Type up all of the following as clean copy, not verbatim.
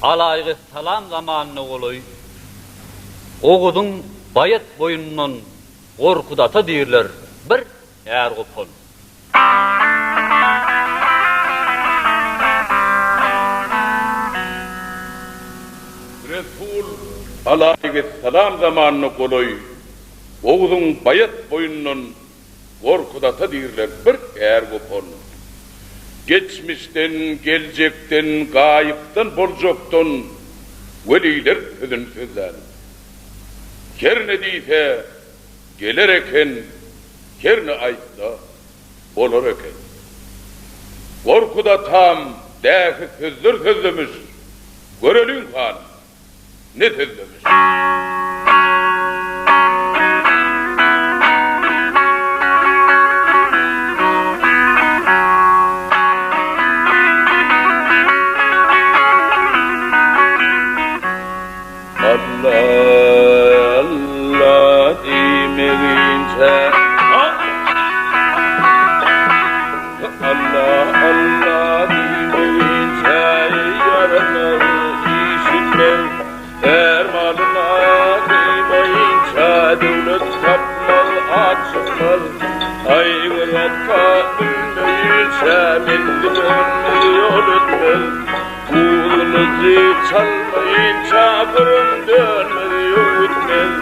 Alaýhyssalam zamanyna golaý Oguzyň Baýat boýundan Gorkut ata diýrler bir är gopan. Resul alaýhyssalam zamanyna golaý Oguzyň Baýat boýundan Gorkut ata diýrler bir är gopan. Geçmişden, geljekden, gaýypdan boljakdan weliler sözüni sözlän. Her ne diýse, geler eken, her ne aýtsa, bolar eken. Gorkut atam dähi sözler sözlemiş, göreliň hanym, ne sözlemiş. Alla, Alla diýmeginçä Alla, Alla diýmeginçä ýaramaz işitmez. Är malyna gyýmaýynça döwlet tapmaz, at çykmaz. Aýgyr atga münmeýinçä menzil ölmez, ýol ötmez. Gylyjy çalmaýynça gyrym dönmez, ýok etmez.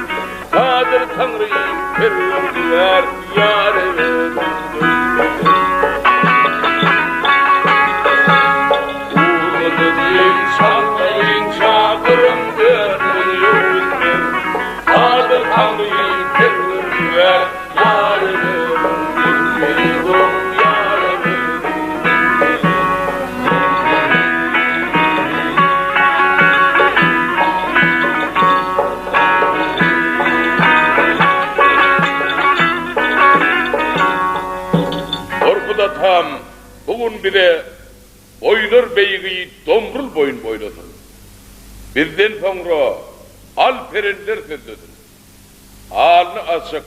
Kadyr Taňry Perwerdigär ýar ebedi dönmez. Gylyjy çalmaýynça gyrym dönmez, ýok etmez. Kadyr Taňry Perwerdigär ýar ebedi dönmez. Ýar ebedi dönmez. Gorkut atam bu gün bize Boýlar beýigi Domrul boýun boýlasyn. Bizden soňra Alperenler sözlesin. Alny açyk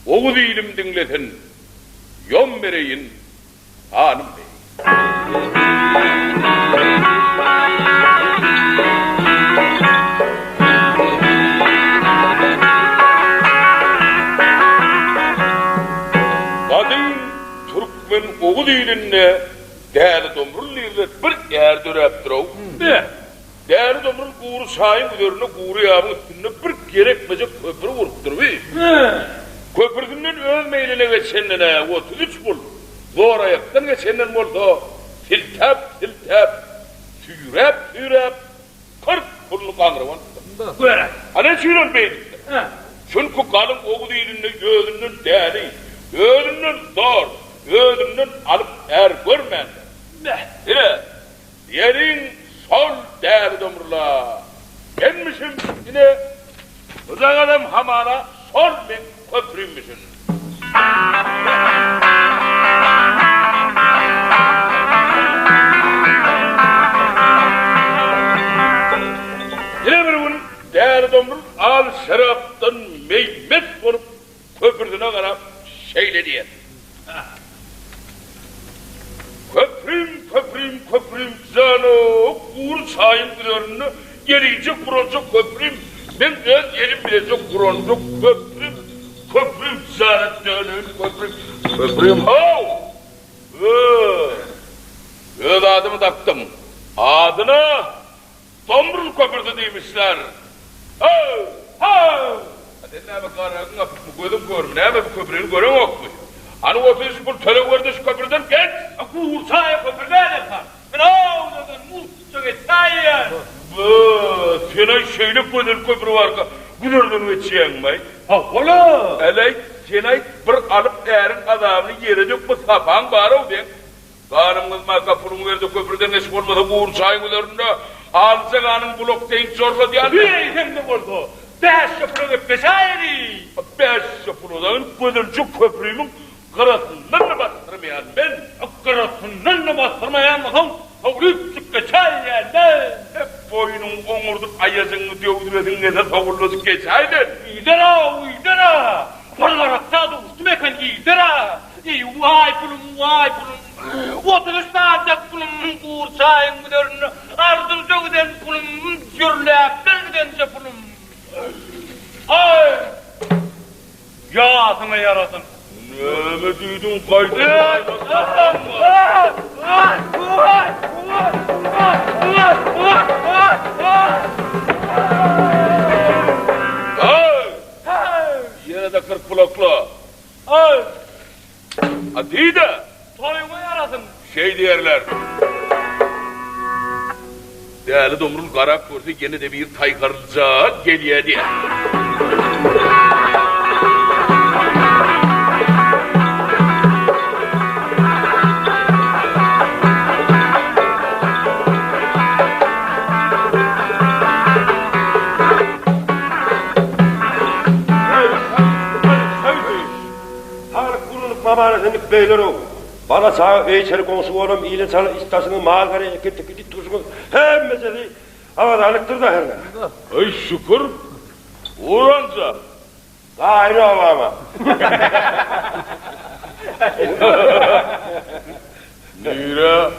Oguz ilim diňlesin, Ýom bereýin Hanym beý. Gadym türkmen oguz ilinde Däli Domrul diýilip bir är döräpdir-ow. Däli Domrul gury çaýyň üzerinde gury ýabyň üstünde bir gerekmejek köpri gurupdyr bi. Köprüsinden öz meýline geçenden-ä 33 pul, zor aýakdan geçenden bolsa siltäp-siltäp, süýräp-süýräp 40 puluny gaňryp alypdyr. A ne üçin ol beýdipdir? Çünki galyň oguz ilinde özünden däli, özünden zor, özünden alyp är görmändir. Ine, Ýeriň şol däli domrula. Menmişim, ine, bujagazam hamala şol meň köprümmişin. Ine bir gün däli domrul al şerapdan meý-mes bolup köprüsine garap şeýle diýen. Köprüm, köprüm, köprüm, jano, gury çaýyň üzerinde gelinje guranjak köprüm, meň öz elim bilenje guranjak köprüm, köprüm, jana döneýin köprüm, köprüm, how! Ö, öz adymy dakdym, adyna Domrul köprüsi diýmişler. How! How! A sen näme garagyň gapykmy, gözüň körmi, näme bu köprüni göreňokmy? Hany 33 pul töleg ber-de şu köprüden geç! A Gurçaýa köpri däl han. Men awdadan mugtça geçäýýän. Bö, sen-aý şeýle gözel köpri barka güzerden geçýäňmi-aý? Hawa-la. Äleý, sen-aý bir alyp äriň azabyny ýere dökme sapaň bar-ow seň. Ganym gyzmaka puluňy berde köprüden geç bolmasa gury çaýyň üzerinde alja ganyň bulak deýin jorladýan. Beýdemde bolsa bäşje pula gepleşäýeli. Bäşje pula dagy gözelje köprimiň gyrasyndan-da basdyrmaýan men. Gyrasyndan-da basdyrmaýan bolsaň sowulypjyk geçäýýän men. Boýnuňy oňurdyp aýajygyňy döwdüresiň gelse sowullajyk geçäý-den. Gider-ow, gider-ä. Bir garakça duşdum eken gider-ä. Eý, waý pulum, waý pulum! 33 manatjak pulum, gury çaýyň üzerinde ardynja giden pulum. Jürläpler gidenje pulum. Aý! Ýasyňa ýarasyn. Näme diýdiň gaýta Ýene-de 40 pul okla. A diý-de. Toýuňa ýarasyn. Şeý diýerler. Däli Domrul garap görse, ýene-de bir taýharlyja gelýä diýer. Saglyk gurrulyk mamana-senlik beýler-ow. Bala-çaga, öý-içeri, goňşy-golam, ile-çala, iç-daşyňyz, mal-gara, ekin-tikin, it-guşuňyz, hemmejesi abadanlykdyr-da hernä. Eý, şükür, Uranja. Gaýyn obama. Nirä?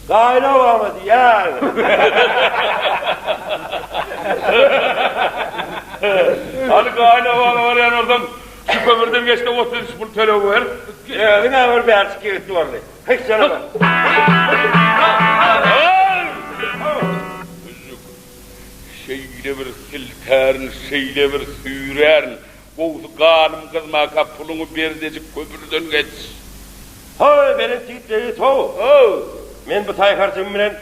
Gaýyn obama diýýän. Hany gaýyn obama barýan bolsaň, şu kömürden geç-de 33 pul töleg ber. Özüň-ä bir bärçik ýigit borly. Hyk janawa. Şeýle bir siltärin, şeýle bir süýrärin. Gowusy ganym gyzmaka puluňy berdejik köprüden geç. How, belent ýigit leýis how! How! Men bu taýharjygym bilen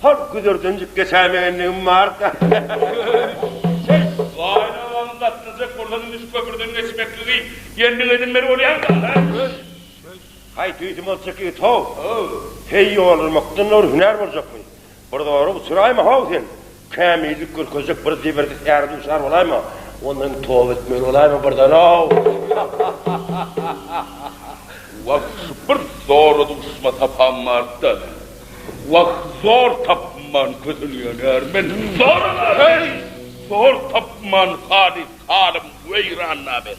hol güzerdenjik geçäýmegenligim bar-da. Gaýynagaňy gatnajak bolsaň indi şu köprüden geçmekligi ýendiň edinmeli bolýaň-da. Haý, tüýsüm boljak ýigit how! Heý, ýolurmakdan bir hünär boljakmy? Bir zora uçraýma how sen! Kämillik görkezjek bir zeberdest äre duşar bolaýma, ondan toba etmeli bolaýma birden-ow! Wah, şu bir zora duşma sapam bardy-da. Wah, zor tapman kösenýän är men, zor, heý, zor tapman halys halym weýran-da men.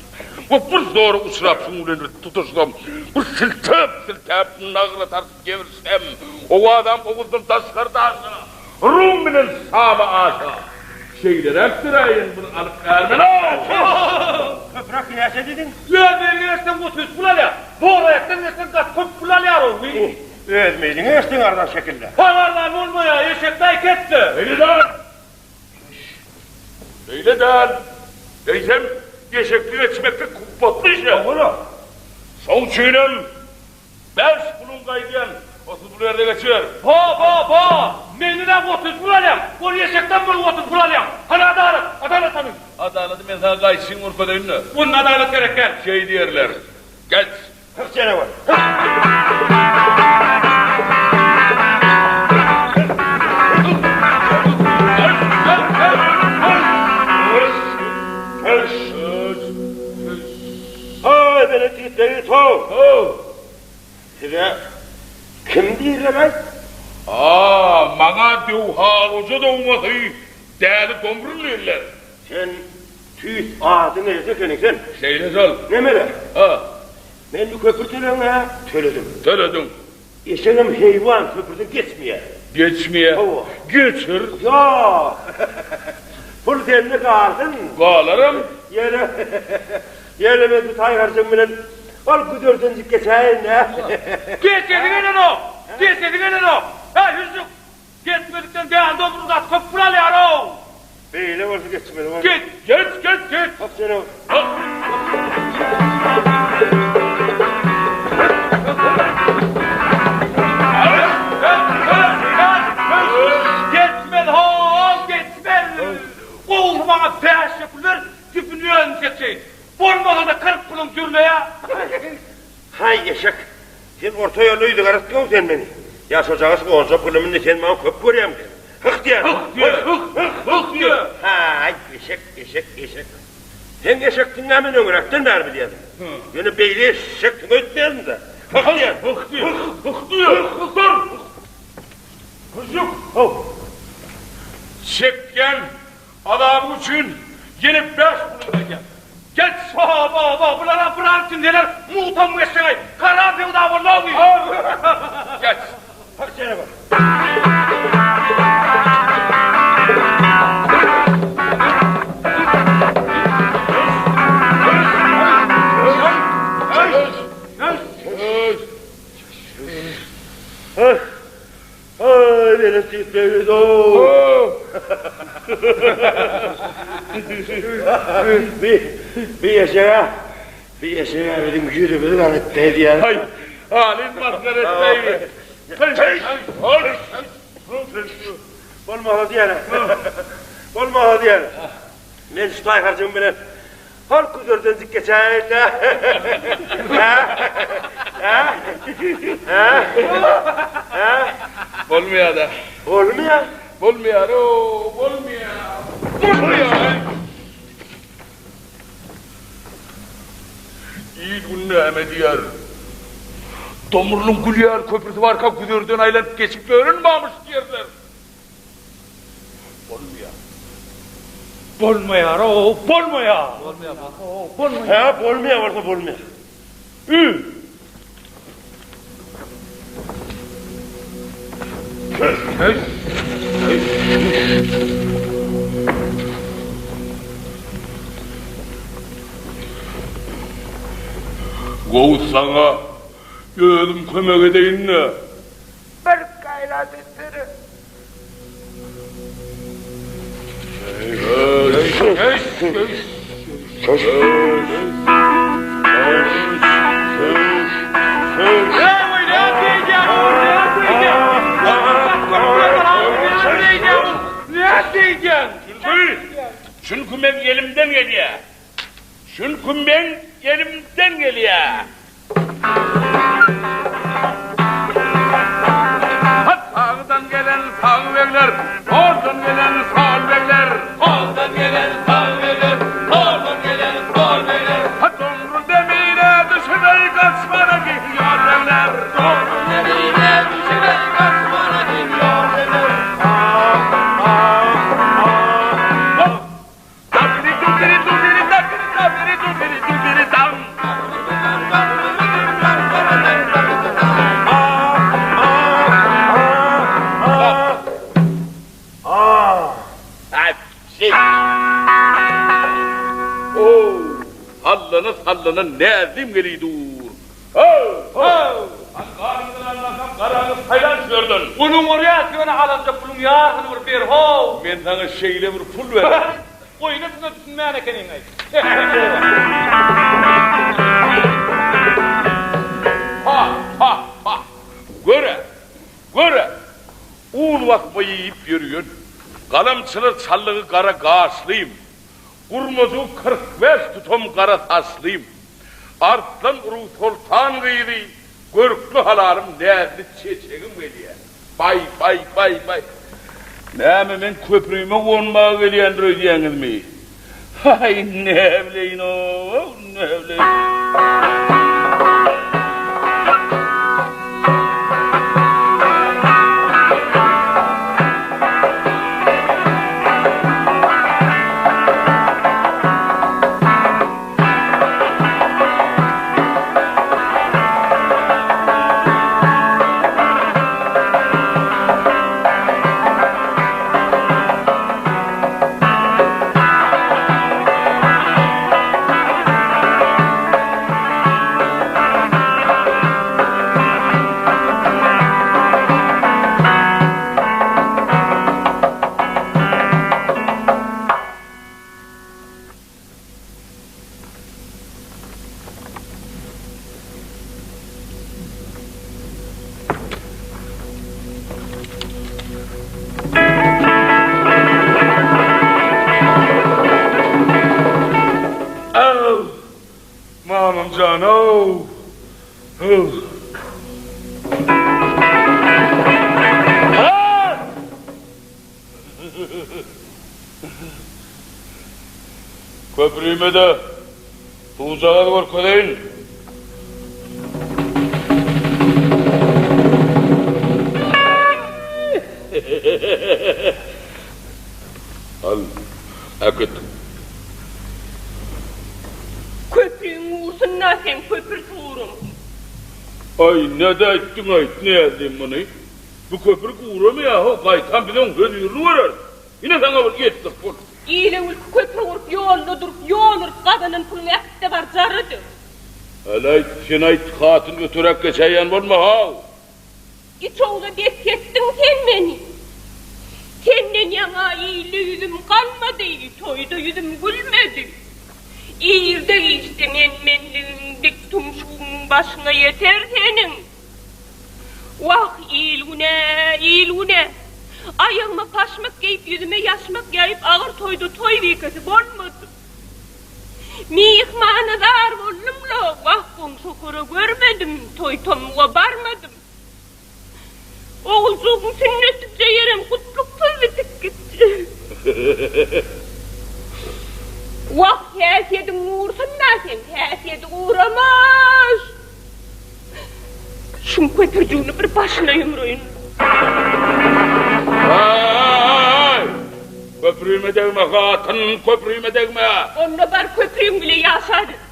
Wah, bir zora uçrap şuň bilen bir tutuşsam, bir siltäp-siltäp nagra tartyp gebirsem, owazam owuzdan daşgary daşa. Rum bilen Şama aşa. Şeýleräk döräýen bir alyp ärmen-ow! Köpräk näçe diýdiň? Öz meýliňe geçseň 33 pul alýar. Zoraýakdan geçseň gaty köp pul alýar-ow. Öz meýliňe geçseň arzan şekilde. Haý arzan bolmaýar, eşekdaý ketde. Beýle däl. Beýle däl. Eýsem, eşekli geçmeklik hupbatly iş-ä. Hawa-la. Şoň üçinem Bäş puluň gaýdýan, 30 pul ber-de geçiber. Bo, bo, bo! Menden-ä 30 pul alýaň, ol eşekden bolup 30 pul alýaň. Hany adalat, adalat hany? Adalady men saňa gaýçyň görkezeýin-le. Onda adalat gerek däl. Şeý diýerler. Geç. Hyk janawar, hyk! Haý, belent ýigitler, ýigit-how! Size kim diýdiler-aý? A, maňa Döwharoja dogmasy Däli Domrul diýdiler. Sen tüýs adyň ejesi ekeniň sen. Şeýle şol. Nemele? Ha. Men bu köpri tölegiňi-hä töledim. Tölediň. Eşegem heýwan köprüden geçmeýär. Geçmeýär. Hawa. Geçir. Ýok. Pul sende galsyn. Galaram. Ýöne, ýöne men bu taýharjygym bilen ol güzerdenjik geçäýin-dä. Geçesi gelenok. Geçesi gelenok. Häý, hüžžük. Geçmedikden däli dogry gaty köp pul alýar-ow. Beýle bolsa geçmeli bor. Geç, geç, geç, geç. Hop seni. Hop. Geçmeli how, geçmeli. Gowusy maňa bäşje pul ber, jüpüni özüm çekjeýin. Bolmasa-da 40 puluň jürleýä. Haý eşek. Sen orta ýolda ýüzügara etdiň-ow sen meni. Ýa şojagaz onça pulumy indi sen maňa köp görýäň sen. Hyh diýýän. Hyh diýýän. Hyh, hyh, hyh diýýän. Haý, eşek, eşek, eşek. Seň eşekdigiňi-ä men öňräkden bäri bilýärdim. Ýöne beýle eşekdigiňi öýtmeýärdim-dä. Hyh diýýän. Hyh diýýän. Hyh diýýän. Hyh dur. Hyžžyk. How. Çekýän Azabyň üçin ýene bäş puluň berýän. Geç! Ba, ba, ba, bulara bir altyn neler mugtam geçseňaý, karar söwda bolmazmy? Geç! Hak janabar. belent ýigit ýigit-ow. Bi, bi eşeg-ä, bi eşeg-ä biziň ýüzümizi gar etdi diýýär. Haý, halys masgara etdi. Bolmasa diýýär. Bolmasa diýýär. Men şu taýharjygym bilen hol güzerdenjik geçäýin-dä. Hä? Hä? Hä? Hä? Bolmaýar-da. Bolmaýar? Bolmaýar-ow, bolmaýar. Bolmaýar! Il-gün näme diýer? Domrulyň gül ýaly köprüsi barka güzerden aýlanyp geçip ýören barmyş diýerler. Bolmaýar. Bolmaýar-ow, bolmaýar. Bolmaýar, bolmaýar. Hä, bolmaýar bolsa bolmaýar. Ü! Gowy saňa özüm kömek edeýin-dä. Bir gaýrat etsene. Çünki meň elimden gelýär. Çünki meň elimden gelýär. Sagdan gelen sag begler, soldan gelen sol begler. Soldan gelen sag begler, soldan gelen sol begler. Domrul demine düşübey gaçmana gidiyor begler. Domrul demine düşübey gaçmana gidiyor begler. Sallana sallana näzlim geli dur. Puluň bolýar, ýöne alanja puluň ýarysyny bir ber how. Men saňa şeýle bir pul bererin. Oýuna size düşünmän ekeniňaý. Ha, ha, ha! Gör-ä, gör-ä! Un basma iýip ýörýän, galamçylar çallygy gara gaşlym, gurmajygy 45 tutam gara saçlym, arslan urug soltan gyzy, görkli halalym näzli çeçegim gelýär. Baý, baý, baý, baý. Näme, meň köprüme gonmaga gelýändir öýdýäňizmi? Haý, näbileýin-ow, näbileýin. Aw! Mamam jan-ow! Ow! Köprüme-de suwjagaz görkezeýin. Al, äkit. Köprüň gursun-da seň köpür suruň. Aý, nädäýtdiň-aýt, näzlim muny? Bu köpri guramaýar-how, gaýtam biz oň hözirini göreris. Ine saňa bir ýetdik pul. Ile gülki köpri gurup, ýolda durup, ýol urup gazanan puluňy äkit-de bar, jara döw. Äl-aýt, sen aýt, hatyn öteräk geçäýen bolma-how. Içowza dek etdiň sen meni. Senden ýaňa ilde ýüzüm galmady, toýda ýüzüm gülmedi. Irde-giçde men-menligiň dik tumşugyň başyňa ýeter seniň. Wah, il-güne, il-güne! Aýagyma paşmak geýip, ýüzüme ýaşmak ýaýyp agyr toýda toý bikesi bolmadym. Myhmana zar boldum-la, wah, goňşy-gora görmedim, toý-tommuga barmadym. Oguljygyň sünnetije ýerem gutluksyz bitip gitdi. Wah, häsiýediň gursun-da seň, häsiýedi guramaz! Şuň köpürjigini bir başyna ýumraýyn. Aý! Köprüme degme, hatyn, köprüme degme! Onda bar köprüň bile ýaşarys.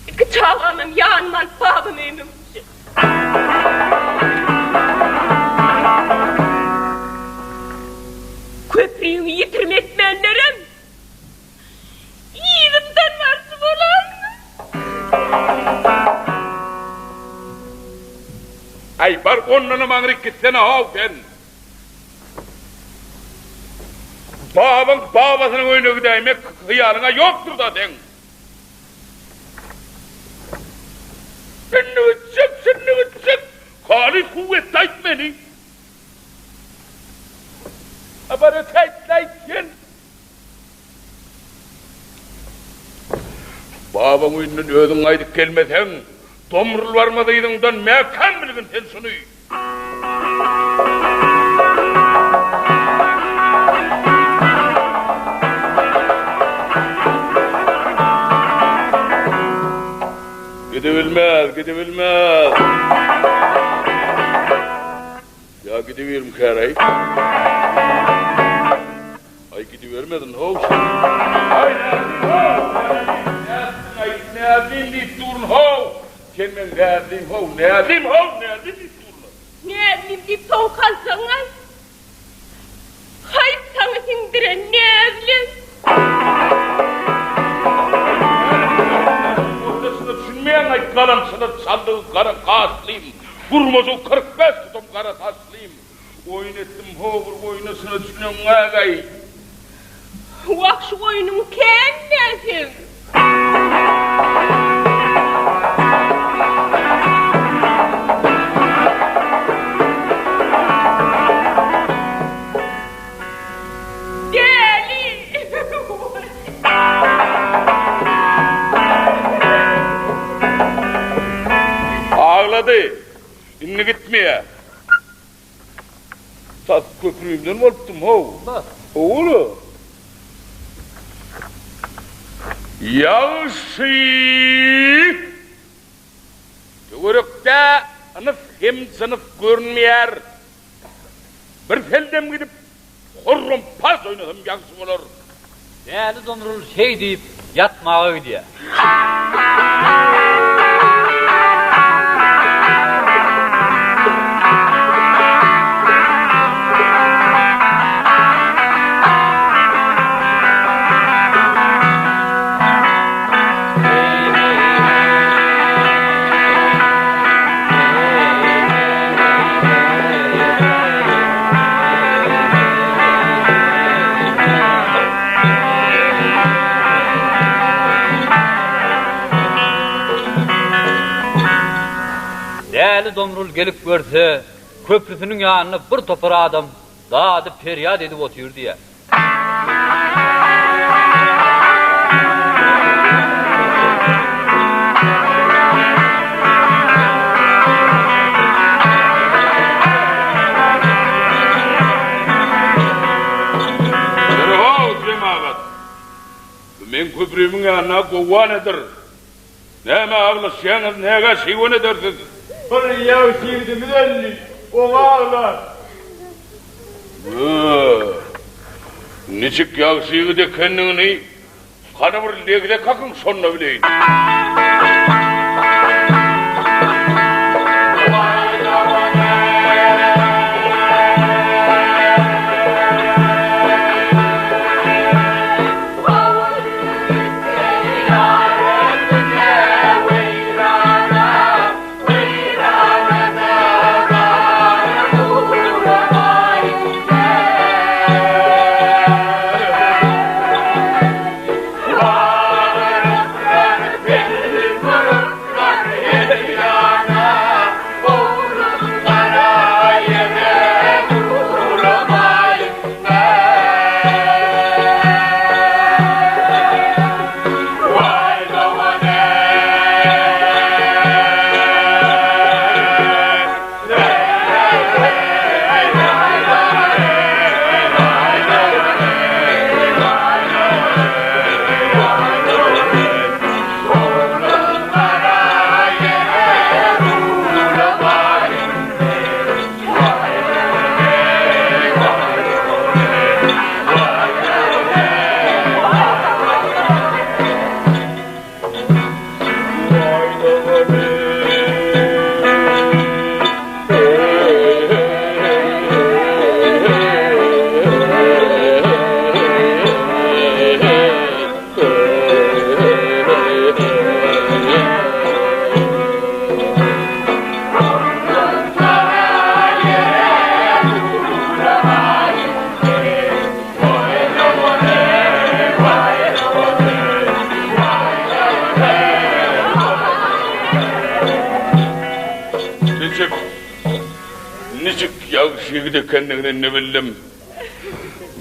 Iki çagamam ýanyma alyp babam öýüme gitjek. Köprüňi ýitirim etmänlerem yzymdan barjy bolarmy? Aý, bar ondanam aňryk gitsene-how sen! Babaň babasynyň öýüne gidäýmek hyýalyň-a ýokdur-da seň? Indi gitjek, şindi gitjek, halys kuwwetli-aýt meni. A bar ötäýtläýt sen. Babaň öýünden özüň gaýdyp gelmeseň, Domrul barmaz yzyňdan, mäkäm bilgin sen şuny. Gidibilmez, gidibilmez. Ýa gidibirimkäraý? Aý gidibermedin how şol. Aý näzlim how, näzlim, nätdiň aý, näzlim diýip durun how. Sen meň näzlim how, näzlim how, näzlim diýip durun. Näzlim diýip sowuk aljagyň aý. Haýp saňa siňdiren näzlim. Ortasyna düşünmeýäň aý, galamçylar çaldygy gara gaşlym, gurmajygy 45 tutam gara saçlym. Oýun etdim ho bir oýuna çyna düşüneňňägaý. Wah şu oýnuň kän-dä seň. Däli. Aglady. Indi gitmeýä. Tas köprümden bolupdym how. Howula. Ýagşy. Töwerekde ynys hem jynys görünmeýär. Bir seldem gidip, horram-pas oýnasam ýagşy bolar. Däli Domrul şeý diýip, ýatmaga gidýär. Däli Domrul gelip görse, köprüsiniň ýanynda bir topar adam dady-perýat edip otyr diýýär. Ýeri-how, jemagat! Bu meň köprümiň ýanynda gowga nedir? Näme aglaşýaňyz, näge şiwen edersiz? Bir ýagşy ýigidimiz öldi, oňa aglar. Bö, niçik ýagşy ýigit ekenligini hany bir legze kakyň, şonda bileýin. Ýagşy ýigit ekenligini indi bildim.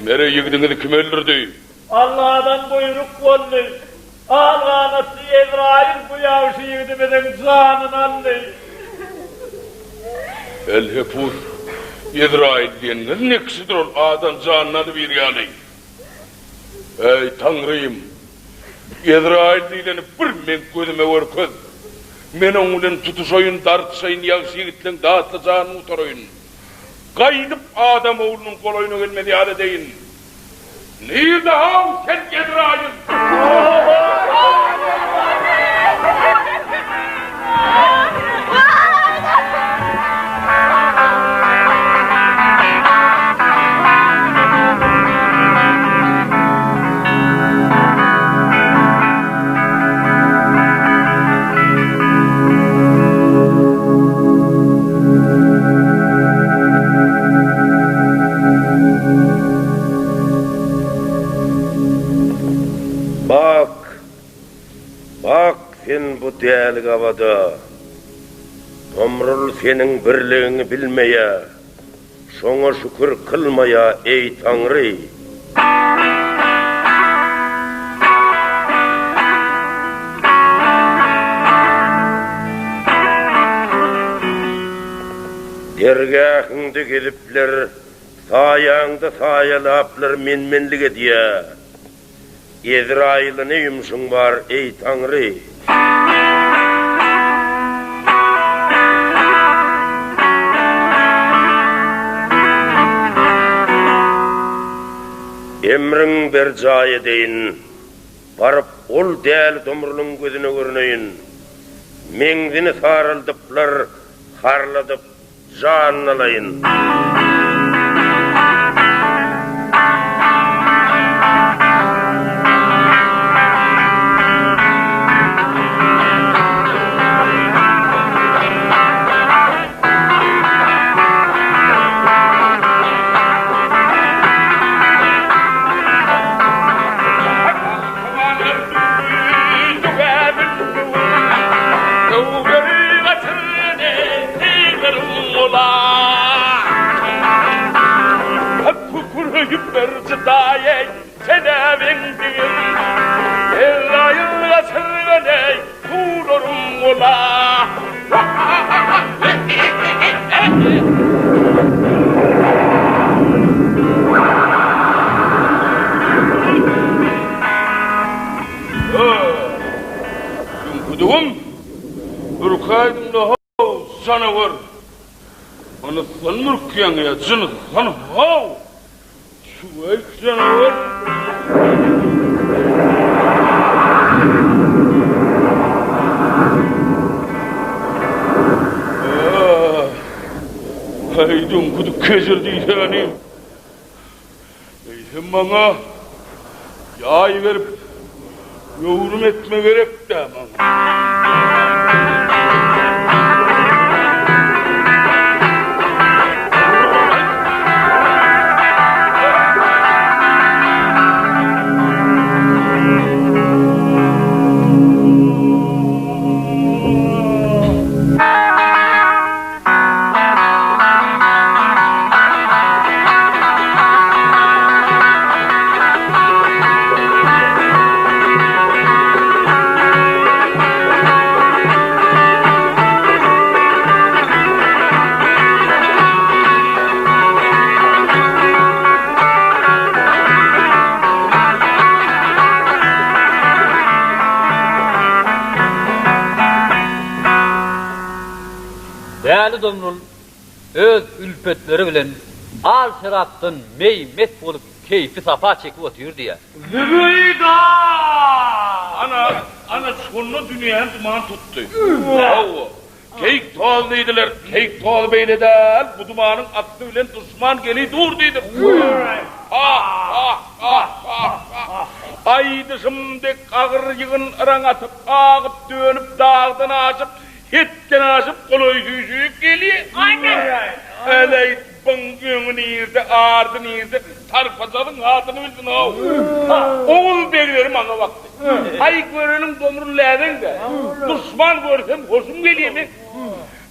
Mere ýigidiňizi kim öldürdi? Alladan buýruk boldy. Al ganatly Ezraýyl bu ýagşy ýigidimiziň janyny aldy. Elhepus, Ezraýyl diýeniňiz ne kişidir ol, adam janyny alyp ir ýaly. Eý, Taňrym! Ezraýyl diýleni bir meň gözüme görkez. Men oň bilen tutuşaýyn, dartyşaýyn, ýagşy ýigitleň datly janyny gutaraýyn. Gaýdyp adam oglunyň golaýyna gelmez ýaly edeýin. Nirde-haw sen, Ezraýyl? Bak, bak sen bu däli gabada. Tomrul seniň birligiňi bilmeýä. Şoňa şükür kylmaýa, eý, Taňry! Dergähiňde gezipler, saýaňda saýalaplar men-menlik edýä. Ezraýyla ne ýumşuň bar, eý, Taňry? Emriň berjaý edeýin, baryp ol däli Domrulyň gözüne görüneýin. Meňzini saraldyplar, harladyp, Janyny alaýyn. Ürkäýdiň-le-how, janawar! Ynysdan ürkýäň ýa jynysdan, how! Şuweýt janawar! Häý, düňküdik kejir diýsäni! Eýsem maňa ýaý berip ýöwrüm etme gerek-dä maňa. Däli Domrul öz ülpetleri bilen al şerapdan meý-mes bolup keýpi-sapa çekip otyr diýýär. Zübeýda! Ana, ana şonda dünýäni duman tutdy. Hawa, keýik toz diýdiler. Keýik tozy beýle däl, bu dumanyň asty bilen duşman geli dur diýdim. Ha-ha-ha-ha-ha! Aýdyşym dek agyr ýygyn yraň atyp, agyp-dönüp, dagdan aşyp, Hetden aşyp golaý süýşüp gelýä. Äleý, byň öňi nirde, ardy nirde, sarpajazyň hatyny bilsin-ow. Oguz begleri maňa bakdy. Haý, göreniň Domrul läbeň-dä. Duşman görsem hoşum gelýä meň.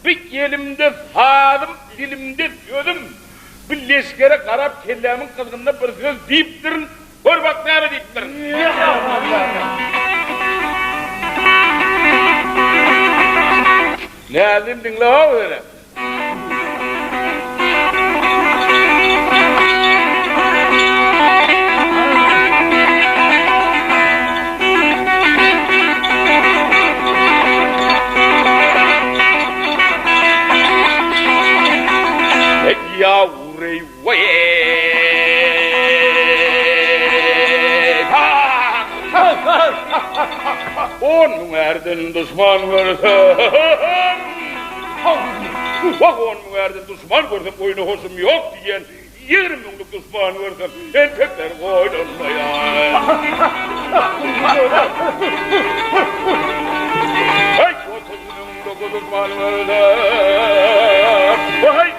Bi elimde sazym, dilimde sözüm. Bi leşgere garap kellämiň gyzgynynda bir söz diýipdirin. Gör bak näme diýipdirin. Näzlim diňle-how senem. On müňärden duşman görsem, Wah, on müňärden duşman görsem, oýna hoşum ýok diýýän, 20 müňlük duşman görsem, entekler oýlanmaýan. Heý, 30 müňlük duşman görsem, Waý!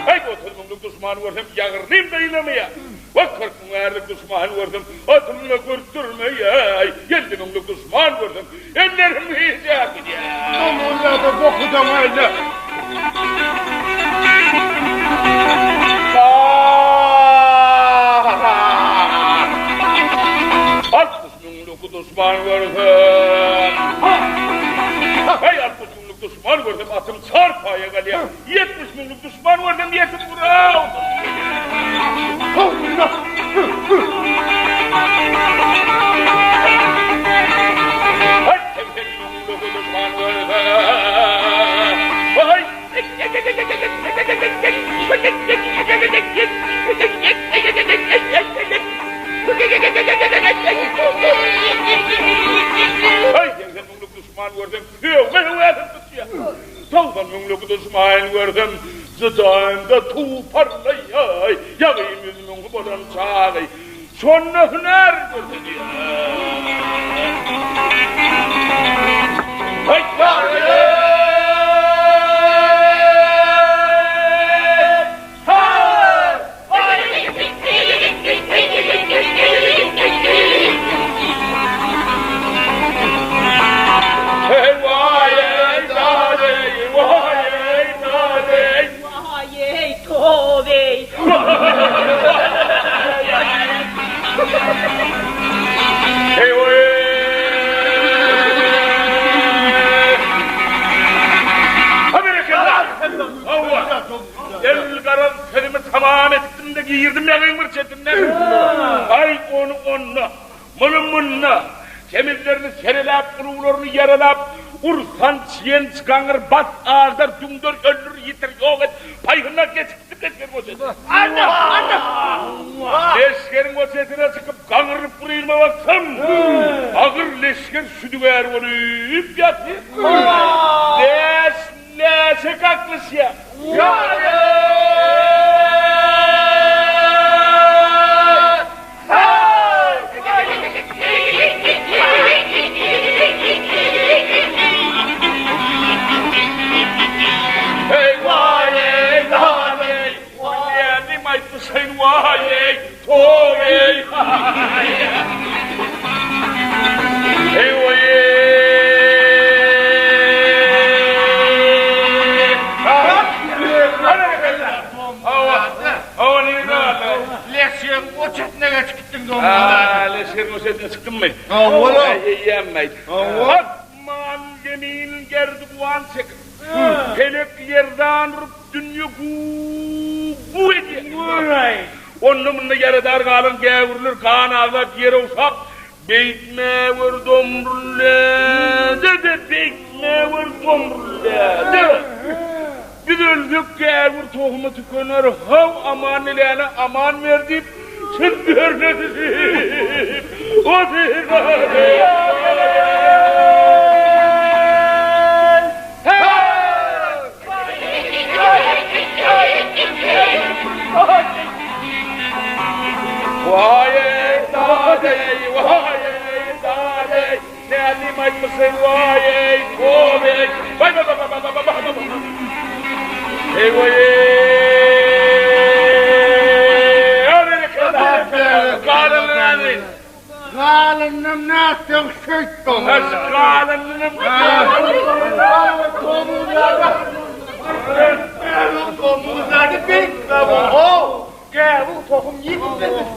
Heý, 30 müňlük duşmany görsem, ýagyrnym-da ýylamaýar. Wah, 40 müňärlik duşmany görsem, atym-da kürtdürmeýär. 50 müňlük duşman görsem, ellerim gijäp gidýär. Doňuzlarda bokudan öýle. 60 müňlük duşman görsem, Heý, 60 müňlük duşman görsem, atym çar paýa galýar. 70 müňlük duşman görsem, ýetim guraw. Heý, 80 müňlük duşman görsem, Heý! Heý, 80 müňlük duşman görsem, höwme höwäsim tutýar. 90 müňlük duşman görsem, jydaýymda tuw parlaýar. Ýagym ýüz müň bolan çagy, şonda hünär görkezýär. Heý! Heý, waý-eý, dad-eý, waý-eý, dad-eý! Waý-eý, tow-eý! Heý, waý-eý! Ha, berekella! Hawa, el-garaz sözümi tamam etdim-de girdim ýagyň bir çetinden. Aý, ony onda, muny munda, semizlerini sereläp, ulularyny ýaralap, ur, sanç, ýenç, gaňyr, bas, agdar, düňder, öldür, ýitir, ýok et, paýhynda geçipdim leşgeriň o çetine. Leşgeriň o çetine çykyp, gaňrylyp bir ýerime baksam, agyr leşger şüdügär bolup ýatyr. Bäş Läşe kaklyşýar. Heý, waý-eý, dadeý, Nädim aýtmyşaýyn, waý-eý, tow-eý, Heý, waý-eý. Hawa, nirede galdy? Leşgeriň o çetine geçip gitdiň doňňara. Hä, leşgeriň o çetine çykdymmy? Hawa-la. Eýýäm-aý. Hawa. Asman zemin gerdi guwan çekip. Pelek ýerdan urup dünýe guw-guw edýär. Onda-munda ýaradar galan gäwürler gan aglap ýere ogşap, Beýtmäwer Domrul-däde-de, beýtmäwer Domrul-däde! Biz ölsek gäwür tohumy tükener, haw, aman diläne aman ber diýip, çündürine düşüp otyrlar. Waý-eý, dad-eý, waý-eý, dad-eý, nädip aýtmyşyn, waý-eý, tow-eý, waý-ba-ba-ba-ba-ba-ba-ba-ba. Eý, waý-eý, a berekella, galanlar. Aýdaýyn. Galyndan nätseň şeýt domuzlar. Galyndanam Domuzlarda beýtme ho. Gäwük tohum ýitmesin.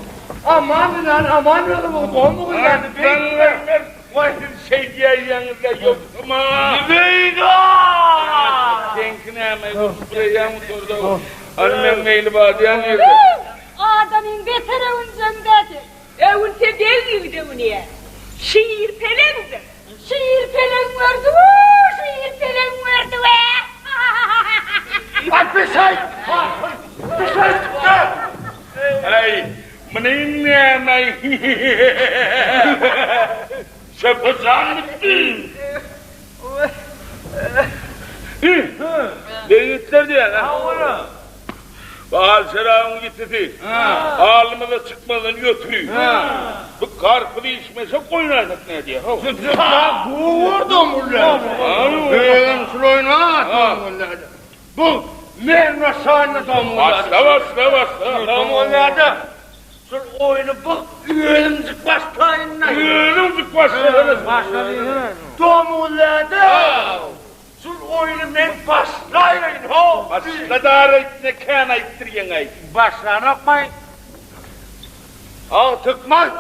Aman bilen aman özüm domuzlarda beýtme. Waý siz şeýdýäýýäňizle ýogsam-a. Zübeýda! Seňki näme, urşup-ureýýäň oturda. Hany meň meýli bar diýýän nirde? Adamyň beter öwünjeňdädi. Öwünse beg ýigidi öwünýär. Şir peleňdir. Şir peleň gördüg-u, şir peleň gördüg-ä! Aý pişeý! Pişeý çykdy! Äý, muny näme-aý? Çöpe jan gitdi. Ýigitler diýýän, a? Bal şerabyň ýitisi alnymyza çykmazdan ötri, bu garpyzy içmesek oýnaýsak nädýär, how? Bu men başlaýyn domuzlar. Başla, başla, başla. Domuzlarda şul oýny bu özümjik başlaýyn. Özüňjik başlasana. Domuzlarda Şul oýny men başlaýyn how! Başla daraýtne kän aýtdyrýaňaý. Başlanokmaý. Artykmaç!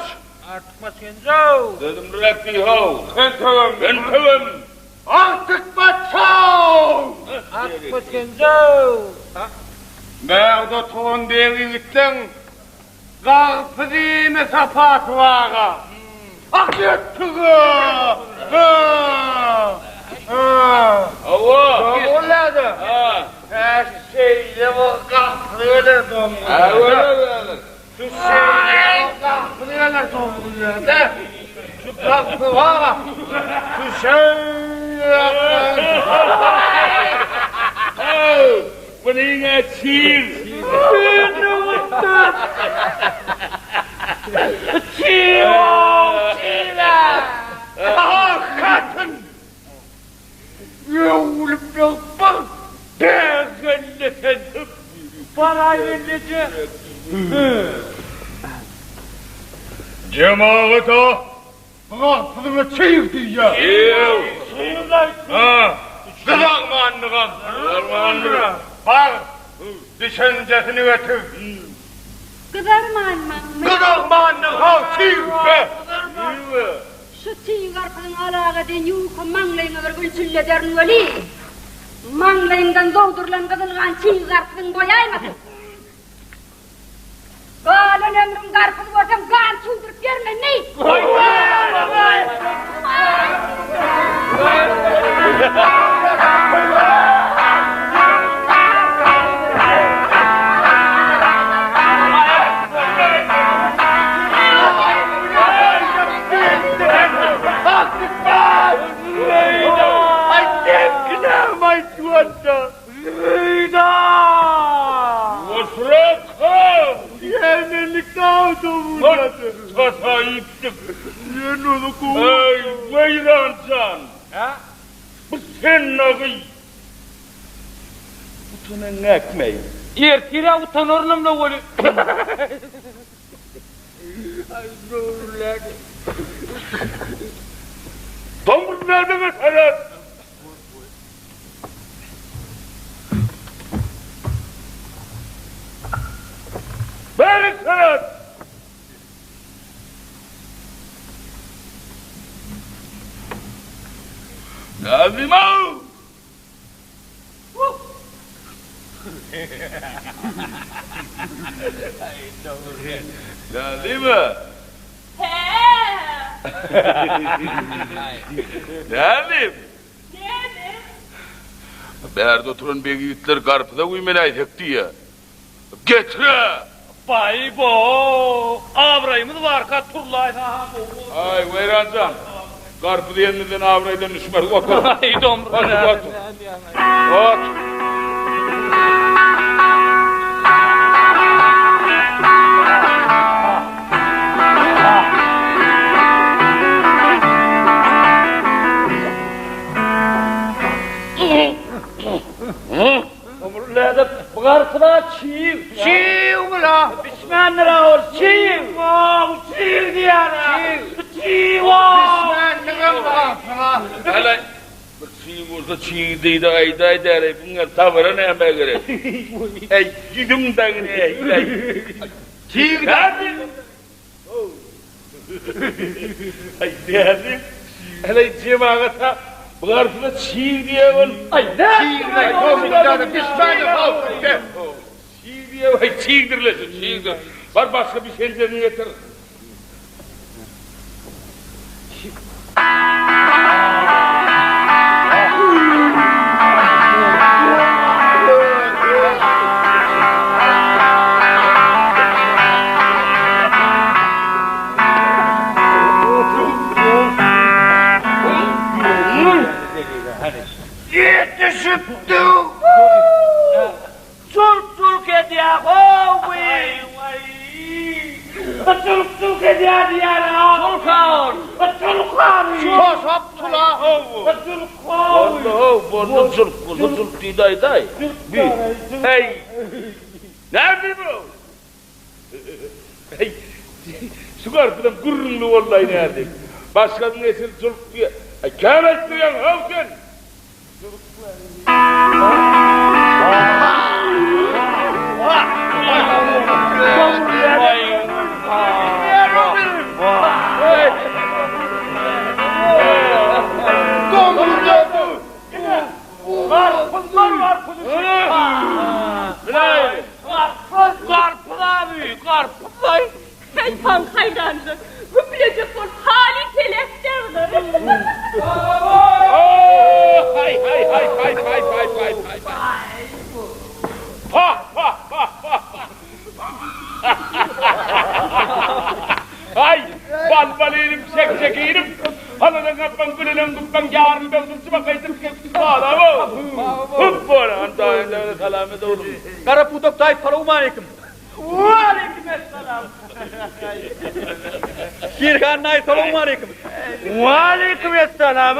Artykmaç Genjow! Dözümliräk diý how! Men töwem! Men töwem! Artykmaç how! Artykmaç Genjow! Bärde oturan beg ýigitleň Garpyz iýme sapasy bar-a. Ak ýetdige! Hawa. Doňulýar-da. Hä, şeýle bir garpyz geler doňulýar. Hä, geler, geler. Şu şeýle bir garpyz geler doňulýar-da. Şu garpyz bar-a. Şu şeýle. Munyň-a çig. Çig-ow, çig-ä! Ah, hatyn! Öwrülip bir bägelle sen. Baraýgelleje. Jemagat-a, garpyzyňa çig diýýär. Çig. Çig-aý, çig. Ha, gyzarmandygam. Gyzarmandyr. Bar, düşenjesini getir. Gyzarmanmaňmy? Gyzarmandyg-how, çig be! Şu çig garpyzyň alaga deýin ýuka maňlaýyňa bir gülçüllederin weli, maňlaýyňdan zogdurylan gyzylgan çig garpyzyň boýaýmasyn. Galan ömrüm garpyz görsem gan çüwdürip ýörmenmi? Eý, weýran jan! Bu sen nagyý! Utanyň nätmeý? Ertir-ä utanarynam-la weli. Doňuz nädege seret! Bärik seret! Näzim-ow! Näzim-ä? Hä. Näzim? Näme? Bärde oturan beg ýigitler garpyza güýmenäýsek diýýä. Getir-ä! Baý-bo! Abraýymyz barka turlaýsa-ha gowy bolar. Aý, Weýran jan, garpyz iýenimizden abraýdan düşmeris. Otur. Aý, domrun. Otur, otur. Otur. Ömrüläde bu garpyz-a çig. Çig bula. Bişmändir-ä ol, çig! Çig diýýär-ä! Çig! Bişmändigem garpyz-a. Halaý, bir çig bolsa çig diý-de aýdaý däl-eý, buňa tabara nämä gerek? Äý, ýüzüň dagy nähili-äý? Çig Nädip? Aý, nädip? Halaý, jemagat-a, bu garpyza çig diýýär ol. Aý, nädip? Bişmändir, how! Çig diýýär, aý, çigdir-le şu, çigdir. Bar, başga bişenjegiňi getir. Ýetişipdi. Çulk-çulk edýär how bu. Çulk-çulk edýär diýýär-ä. Çulk-a ol. Çulk-a bu. Toşap tula. Çulk-a bu. Boldy how, boldy çulk, boldy çulk diýdi aýdaý. Bi. Heý. Näme bu? Heý. Şu garpyzam gürrüňli boldy-aý nädip. Başgasynyň esini çulk diýýär. Aý, kän aýtdyrýaň how sen. Haýpan haýranlar, güplejek bolup haly telek daglar. Aý, bal-bal inim, çek-çek inim, haladan gapmaň, gülülen gupbaň, ýarym böwsüp, çymak aýdyp, salam-ow! Hüp bolan, daýy, salam et oglum. Gara pudak daýy, salowmaleýkim! Waleýkim essalam. Şirhan daýy salowmaleýkim. Waleýkim essalam.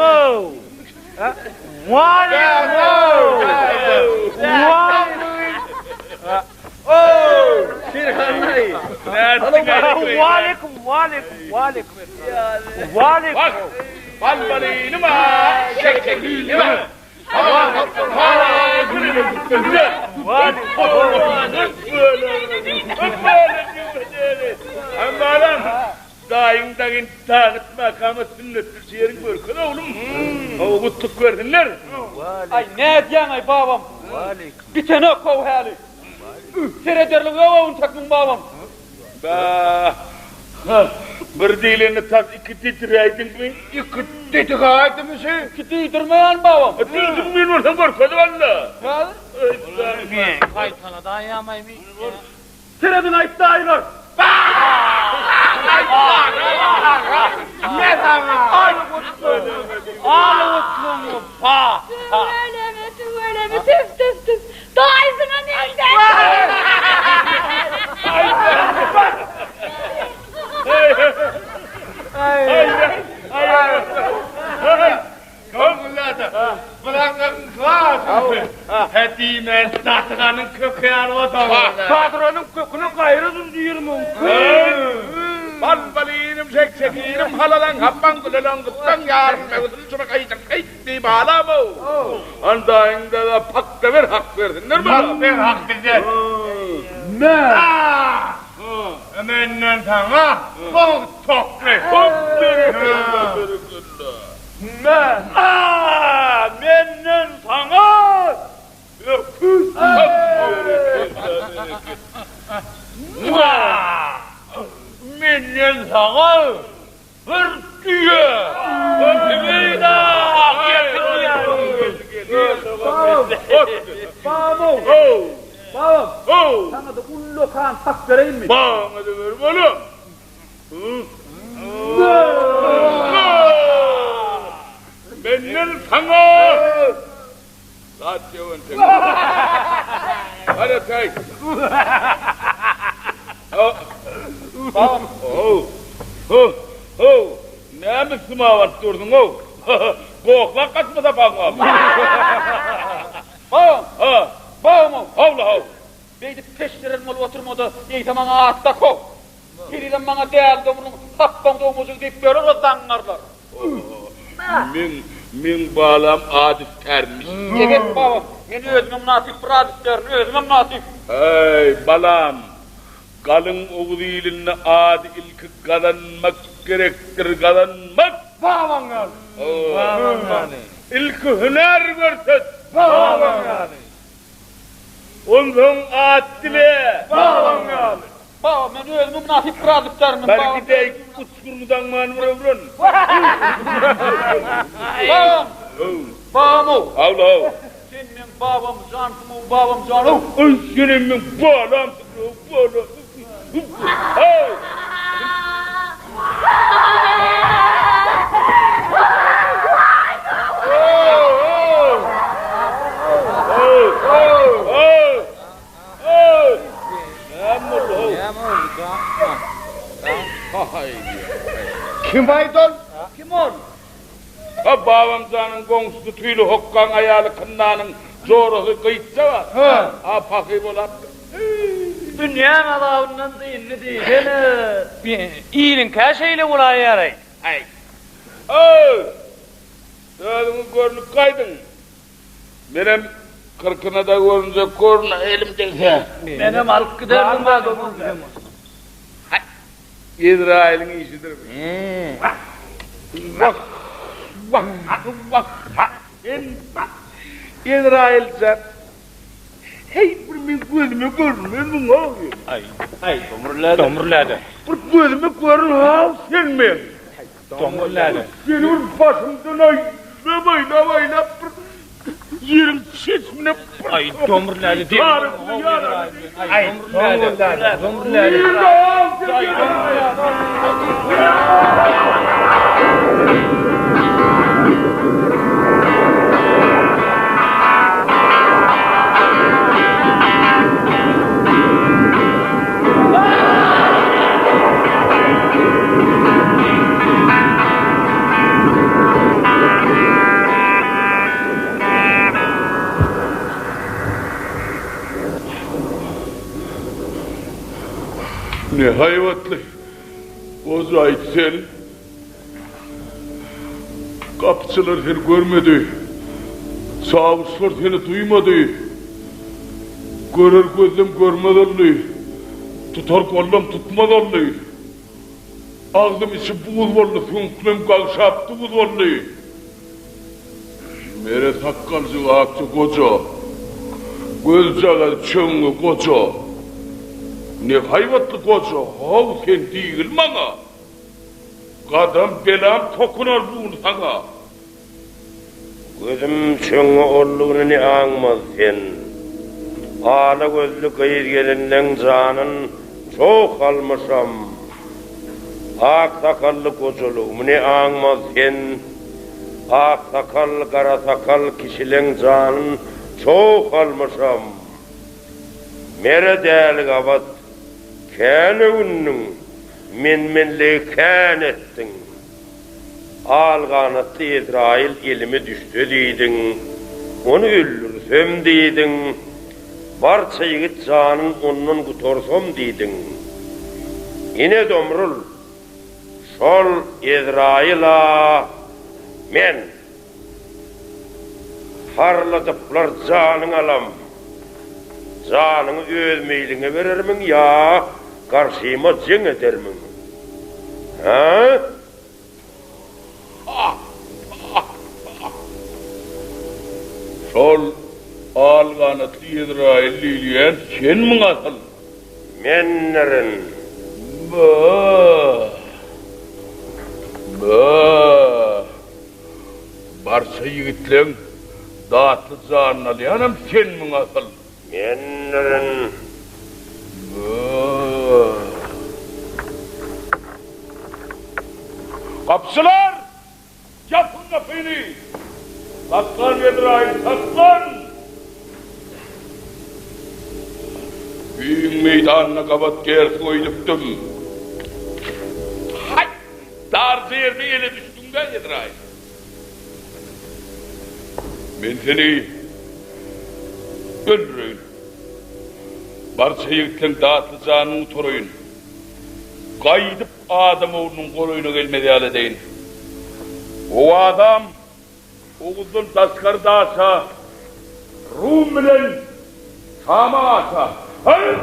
Waleýkim. Şirhan daýy. Waleýkim, waleýkim, waleýkim essalam. Waleýkim. Bal-balyny ba, şek-şekini ba. Daýyň dagyn tagyt makama sünnetdirçi ýeriň görkez oglum. Hawa gutlyk bersinler. Aý nädýäňaý babam. Bitenok how häli. Serederlik ýok owunçak muň babam. Bah! Bir diýleni tas iki diýdiräýdiňmi? Iki diýdiräýdimi şi? Iki diýdirmeýän babam. Diýdirmeýän bolsaň görkezip al-da. Häzir. Gaýtaladaýamaýmy? Serediň aýt daýylar. Me saňa! Al gutlugyňy, pa! Tüweleme, tüweleme, tüf, tüf, tüf. Daýysyna meňzär. Dadyranyň köküne gaýradym diýermiň. Bal-balynym, şek-şekirim, halalaň, hapbaň, güleleň, gytlaň, ýarym möwsüm çybyk aýjyk, eýt diýip alam-ow. Andaýyňda-da pakda ber, hak bersinler maňa. Hak ber, hak bize. Me! Menden saňa bug tokly. Hop, berekella, berekella. Me! Menden saňa öküz. Hop, berekella, berekella. Me! Menden saňa Bir düýe! Babam! Babam! Saňa-da ullakan hak bereýinmi? Maňa-da ber, balam! Menden saňa! Zat ýok entek. Hadi taý. Babam. How. Ho. Ho. Näme üstüme abaryp durduň-ow? Gohlak gaçmasa paňňam. Babam. Ha. Babam-ow. Howla-how. Beýdip peşderen bolup oturma-da, eýse maňa at dak-ow! Henizem maňa däli domrulyň hapbaň dogmajygy diýip ýörer o zaňňarlar. Meň, meň balam at istermiş. Eget, babam, men özüme mynasyp bir at istärin, özüme mynasyp. Äý, balam, galyň oguz ilinde ady ilki gazanmak gerekdir, gazanmak! Babaň ýaly! Babaň ýaly! Ilki hünär görset! Babaň ýaly! Onsoň at dile! Babaň ýaly! Baba, men özüme mynasyp bir at istärin, Bar babam. gidäý, uçguryňy daňman bir öwren! Babam! Babam-ow! Haw-la-ow! Sen meň babam jansyň-ow, babam jan-ow! Aý, senem meň balamsyň-ow, balam! Haw! Kim aýt ol? Kim ol? Ha babam janyň goňşusy tüýli hokgaň aýaly Kynnanyň jorasy Gyýtja bar. Ha pahyr bolapdyr. Dünýäň azabyndan dyndy diýsene. Iliňkä şeýle bolaýýar-aý. Aý. Öý! Özüňiz görnüp gaýdyň. Menem kyrkyna-da görünjek görün, elim degse. Menem alyp giderdim babam. Haý, Ezraýylyň işidir bu. Wah, wah, wah, sen Ezraýyl jan. Heý, bir meň gözüme görünmezmiň-ow? Aý, aý, Domrul däde. Domrul däde. Bir gözüme görün-haw sen meň. Domrul däde. Seni bir başymdan aýlap, aýlap, aýlap bir ýeriň çeşmine bir Aý, Domrul däde, Aý, Domrul däde. Domrul däde. Ne haýbatly gojaýt sen. Gapyçylar seni görmedi. Çawuşlar seni duýmady. Görer gözlem görmez oldy. Tutar gollam tutmaz oldy. Agzym içi buz boldy, süňklüm gagşap duz boldy. Mere sakgaljyk akja goja, Gözjagaz çöňňe goja. Ne haýbatly goja, how sen diýgil maňa. Gadam belam tokunar bu gün saňa. Gözüm çöňňe oldugyny ne aňmaz sen. Ala gözli gyz-gelinleň janyn çoh almyşam. Ak sakally gojalygymy ne aňmaz sen. Ak sakal, gara sakal kişileň janyn çoh almyşam. Mere däli gabat, kän öwündiň. Men-menligi kän etdiň. Al ganatly Ezraýyl elime düşse diýdiň, ony öldürsem diýdiň, barça ýigit janyn ondan gutarsam diýdiň. Ine, Domrul, şol Ezraýyl-a men. Harladyplar janyň alam. Janyňy öz meýliňe berermiň ýa garşyma jeň edermiň? Hä? Şol al ganatly Ezraýyl diýilýän senmiň asyl? Mendirin. Bä! Bä! Barça ýigitleň datly janyny alýanam senmiň asyl? Mendirin. Gapyçylar! Ýapyň gapyny! Saklan Ezraýyl, saklan! Giň meýdanda gabat gersiň öýdüpdim. Haý! Darja ýerde ele düşdüň-dä, Ezraýyl. Men seni öldüreýin. Barça ýigitleň datly janyny gutaraýyn. Gaýdyp adam oglunyň golaýyna gelmez ýaly edeýin. Owazam Oguzdan daşgary daşa, Rum bilen Şama aşa. Haý!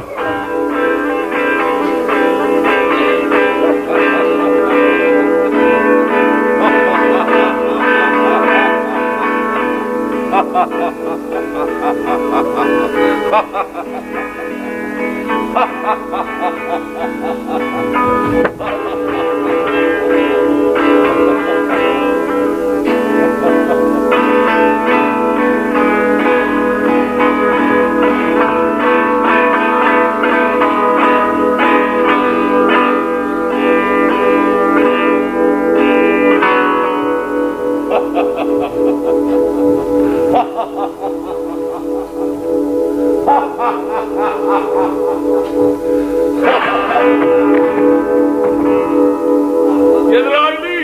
Ezraýyly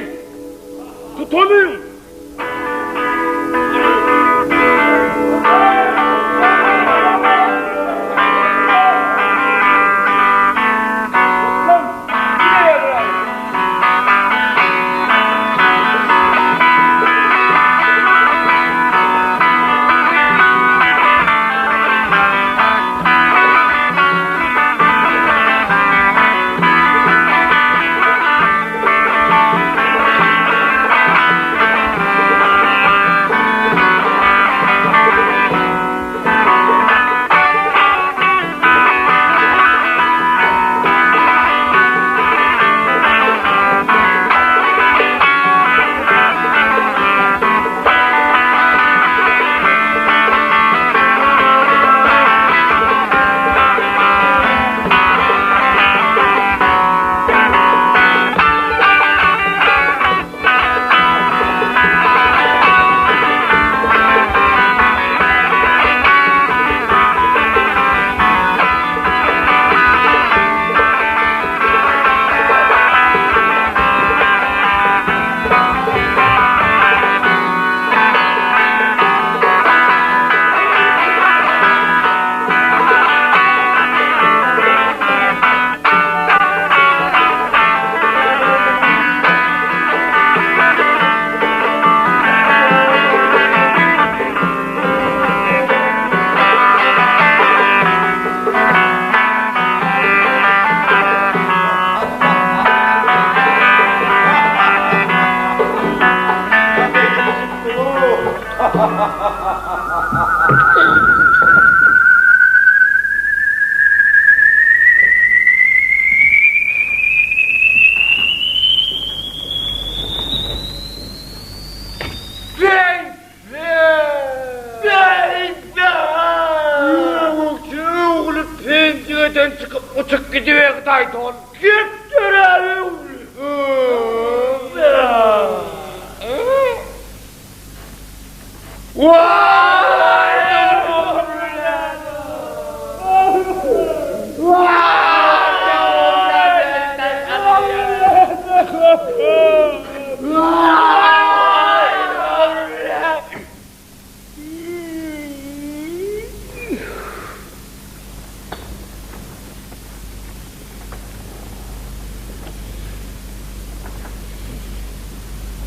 tutalyň!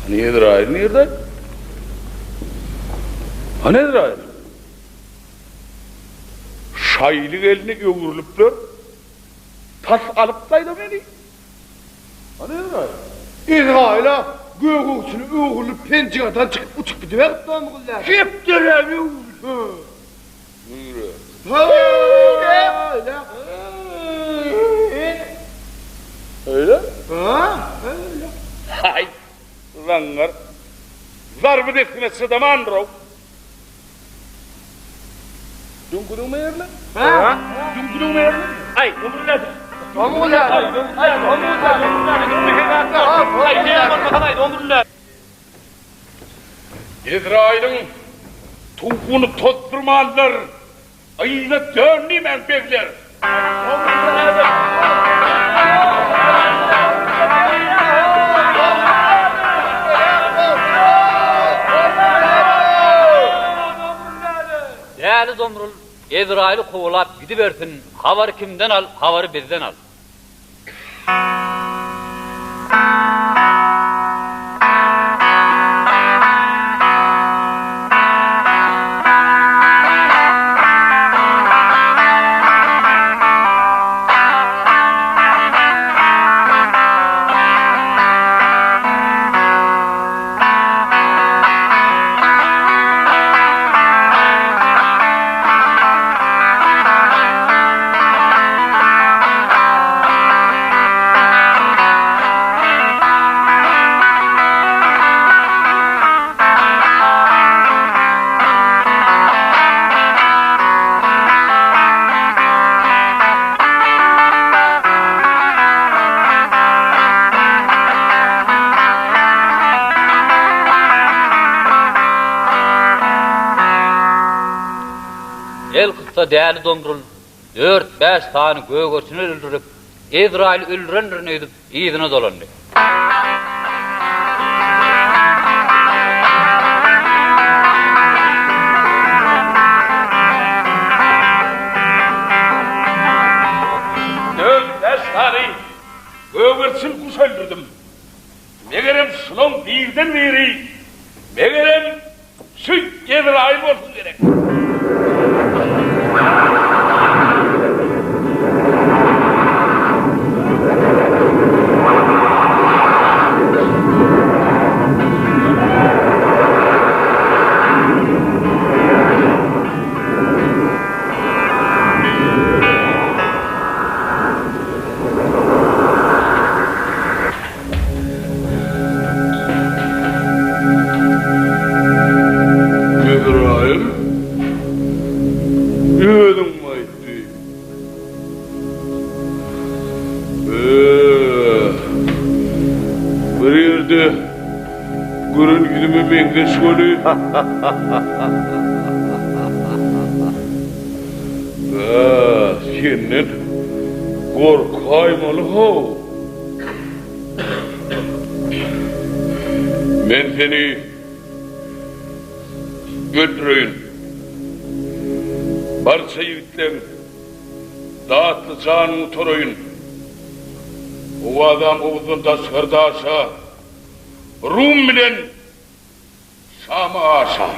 Hany Ezraýyl nirde? Hany Ezraýyl? Şaýly gelni öwrülipler. Tas alyp gaýda meni. Hany Ezraýyl? Ezraýyl-a gögegçini öwrülip penjireden çykyp uçup gidiberipdir ogullar. Kepderä öwrülip. Nire? Öýle. Öýle? Ha, öýle. Haý, zaňňar. Zarby dessine çydamandyr-ow. Düňküdigime ýerle? Ha? Düňküdigime ýerle? Aý, ömrüne. Ömrüne. Aý, ömrüne. Aý, ömrüne. Ömrüne. Ezraýylyň tuguny tozdurmanlar, yza döndimäň begler! Däli Domrul Ezraýyly kowalap. gidibersin, habary kimden al, habary bizden al. Elkyssa Däli Domrul dört-bäş sany gögerçini öldürip, Ezraýyly öldürendirin öýdüp, yzyna dolandy. Dört-bäş sany gögerçin guş öldürdim. Megerem şulaň birden-biri, megerem Şu Ezraýyl bolsun gerek. Ezraýyl özüňmi aýtdy? Bir ýerde gören ýüzüme meňzeş weli. Senden gorkaýmaly-how. Men seni öldüreýin. Barça ýigitleň datly janyny gutaraýyn. Owazaň Oguzdan daşgary daşa, Rum bilen Şama aşa.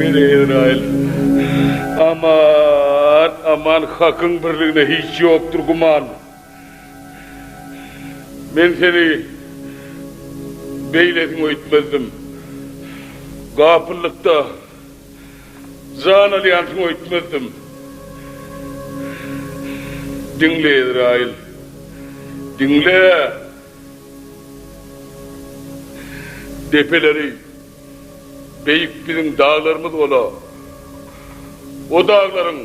Mene Ezraýyl, Aman, aman, Hakyň birligine hiç ýokdur güman. Men seni beýlesiň öýtmezdim. Gapyllykda jan alýansyň öýtmezdim. Diňle, Ezraýyl, diňle! Depeleri Beýik biziň daglarymyz bola, O daglaryň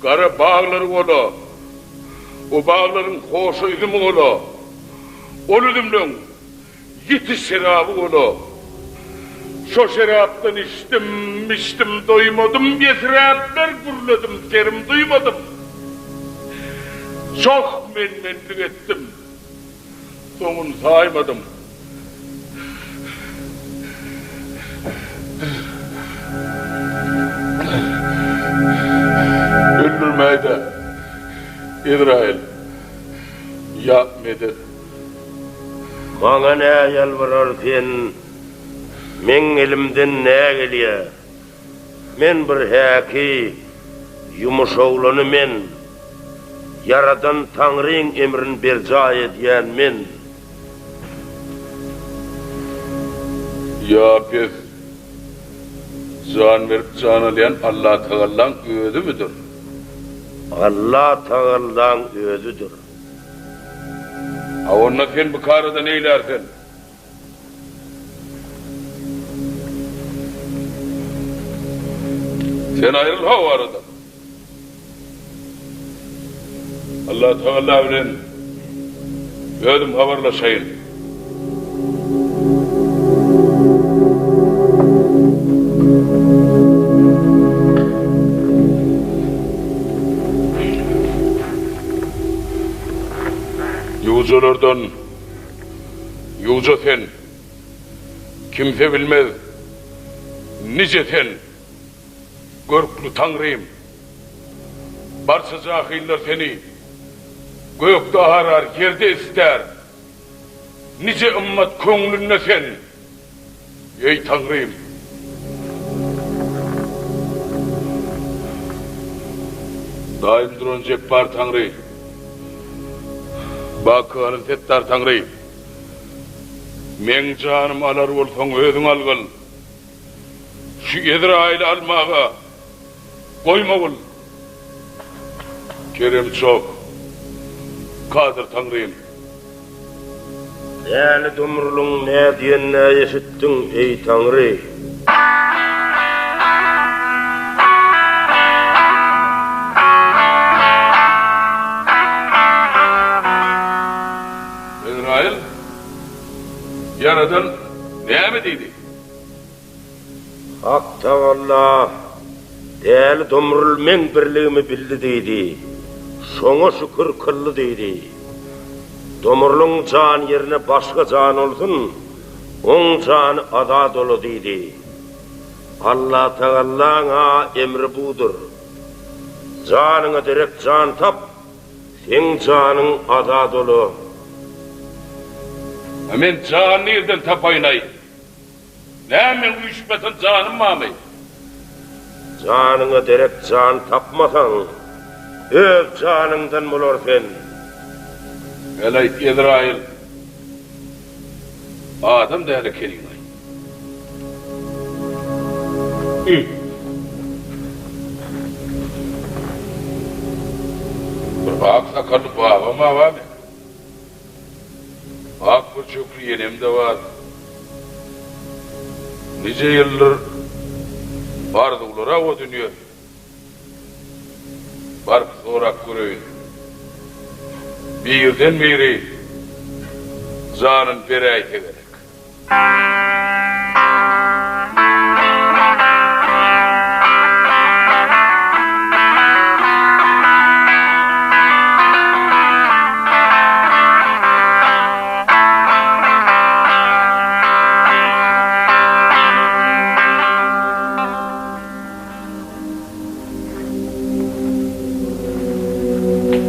gara baglary bola, O baglaryň hoşa üzümi bola, Ol üzümleň ýiti şeraby bola. Şo şerapdan içdim, içdim, doýmadym, Ýesräpler gürledim, serim duýmadym. Çoh men-menlik etdim. Soňuny saýmadym. Öldürmäý-dä, Ezraýyl, ýa medet. Maňa nä ýalbarar sen, meň elimden nä gelýä? Men bir häki ýumuş oglany men, Ýaradan Taňryň emrin berjaý edýän men. Ýa pes, jan berip jan alýan Allatagallaň özümidir? Allatagallaň özüdir. A onda sen bu karada neýlär sen? Sen aýryl haw aradan. Allatagalla bilen. Özüm habarlaşaýyn. Ýujalardan ýuja sen, Kimse bilmez, nije sen, Görkli Taňrym. Barça jahyllar seni Gökde arar, ýerde istär. Nije ymmat köňlünde sen, Eý, Taňrym! Daýym duran Jepbar Taňry, Baky galan Setdar Taňry! Meň janym alar bolsaň özüň algyl. Şu Ezraýyly almaga goýmagyl. Keremi çok, Kadyr Taňrym. Däli Dumrulyň nä diýenini eşitdiň, eý, Taňry. Ezraýyl, Ýaradan näme diýdi? Hak Tagalla, Däli Domrul meň birligimi bildi diýdi. Şoňa şükür kyldy diýdi. Domrulyň jany ýerine başga jan bolsun, oň jany azat ola diýdi. Allatagallaň-a emri budur. Janyňa derek jan tap, seň janyň azat ola. A men jan nirden tapaýyn-aý? Näme meň üýşüp ýatan janym barmy? Janyňa derek jan tapmasaň, öz janyňdan bolar sen. Gel-aý, Ezraýyl, adam däl ekeniň-aý. Bir ak sakally babam-a bar meniň. Ak pürçükli enem-de bar. Nije ýyldyr arzuwlara o dünýe. Baryp sorap göreýin. Birden-biri janyn beräýse gerek.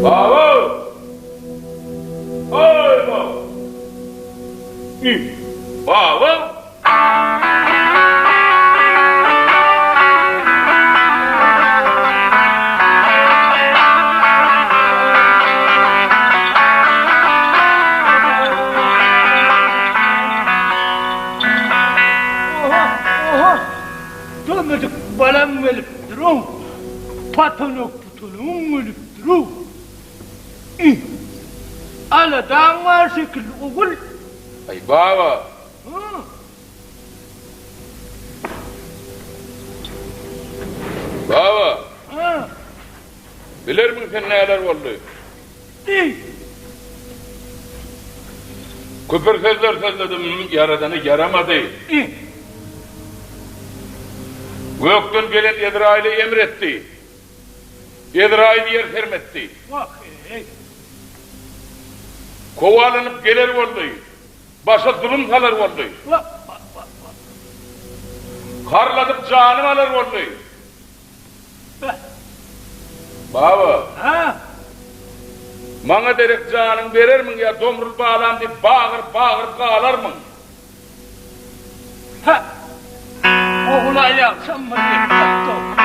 Baba! Aý baba! Baba! Oha, oha! Dönmedik balam gelipdir-ow! Patanok putanogym gelipdir-ow! Ih! Aladaň bar şekilli, ogul! Aý, baba! Hä? Baba! Hä? Bilermiň sen näler boldy? Diý! Küpür sözler sözledim, Ýaradana ýaramady. Ih! Gökden gelen Ezraýyla emr etdi. Ezraýyl ýer sermetdi. Wah-eý! Kowalanyp geler boldy. Başa zulum salar boldy. Wah-wah-wah-wah! Harladyp janym alar boldy. Beh! Baba! Hä? Maňa derek janyňy berermiň ýa Domrul balam diýip bagyryp-bagyryp galarmyň? Hä! Ogul-a ýagşam bir gep tapdy.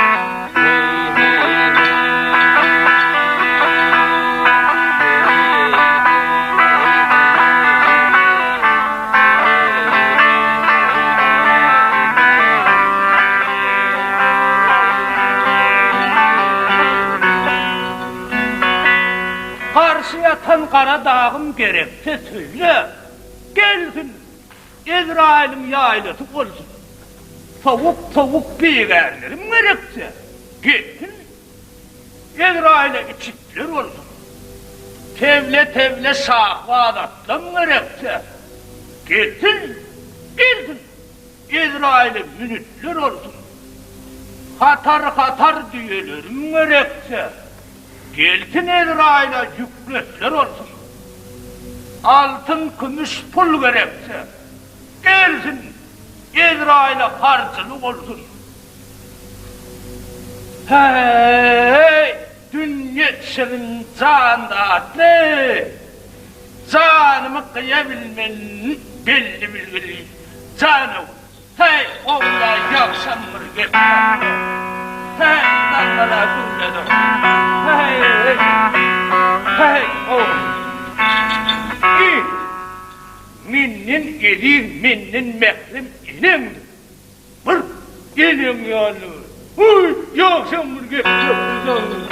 Garşy ýatan gara dagym gerekse söýle. Gelsin, Ezraýylyň ýaýlasy bolsun. Sowuk-sowuk bigärlerim gerekse, gelsin, Ezraýyla içitler bolsun. Teble-teble şahbaz atlam gerekse, gelsin, gelsin, Ezraýyla münütler olsun. Hatar-hatar düýelerim gerekse, gelsin Ezraýyla ýükletler olsun. Altyn-kümüş pul gerekse, gelsin, Ezraýyla harjylyk olsun. Häý, dünýe şirin jan datly, Janymy gyýa bilmen belli bilgili, Jan-ow, häý, ogla ýagşam bir gep tapsa, Häý, zaňňara gürleder, häý, häý, ogul. Iň menden eziz, menden mährem eneňdir. Bir eneň ýanyna bar. Huý, ýagşam bir gep tapsa.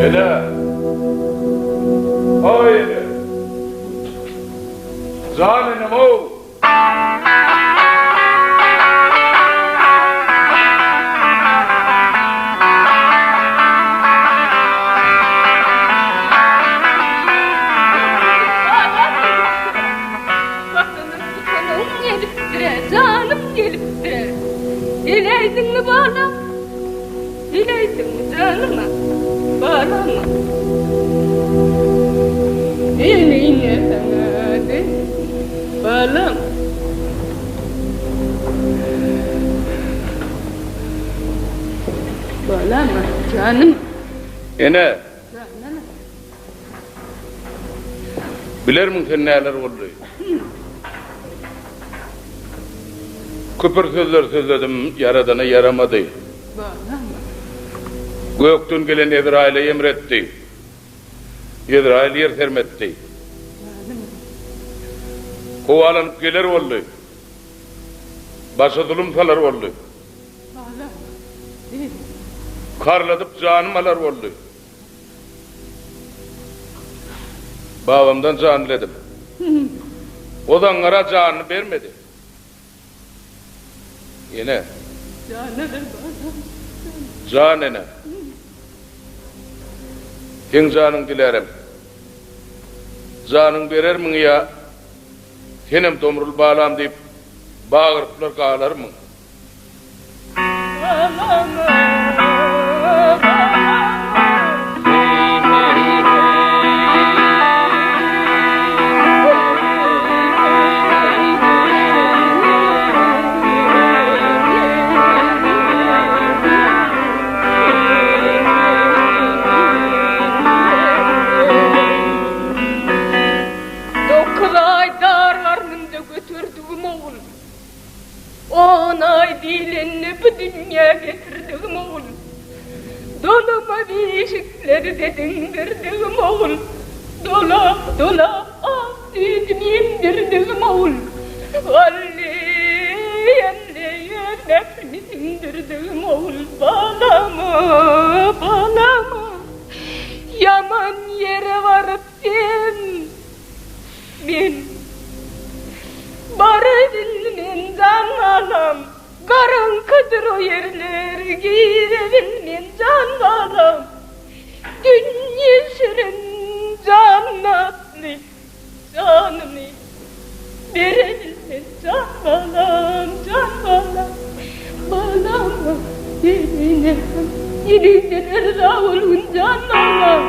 Ene! Aý ene! Jan enem-ow! Watanyň tutanyň gelipdir-ä, janym gelipdir-ä. Geläýdiňmi, balam? Geläýdiňmi, janym-a, balam-a? Eneýin-ä saňa-da, balam. Balam-a, janym. Ene! Janym. Bilermiň sen näler boldy? Küpür sözler sözledim, Ýaradana ýaramady. Gökden gelen Ezraýyla emr etdi. Ezraýyl ýer sermetdi. Howalanyp geler boldy. Başa zulum salar boldy. Karladyp janym alar boldy. Babamdan jan diledim. O zaňňara janyny bermedi. Ene. Jan ene. Seň janyň dilärem. Janyň berermiň ýa senem Domrul balam diýip bagyryplar galarmyň? Dokuzaý dar garnymda göterdigim ogul. On aý diýlende bu dünýä getirdigim ogul. Dolama bişikleri-de diňdirdigim ogul. Dolap-dolap ak süýdüni emdirdigim ogul. Alli-alli öz mährimi siňdirdigim ogul. Balam-a, balam-a, ýaman ýere baryp sen. Men barabilmen jan balam, Garaňkydyr o ýerler, girebilmen jan balam. Dünýe şirin jannatly, janymy berebilmen jan balam, jan balam. Balam, enem, eneňden yrza bolgun jan balam.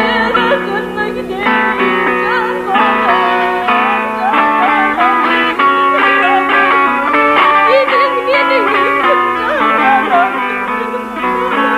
Ere dönme gideýin jan balam, jan balam. Eneň meniň ýüzüm jan balam, ýüzüm balam.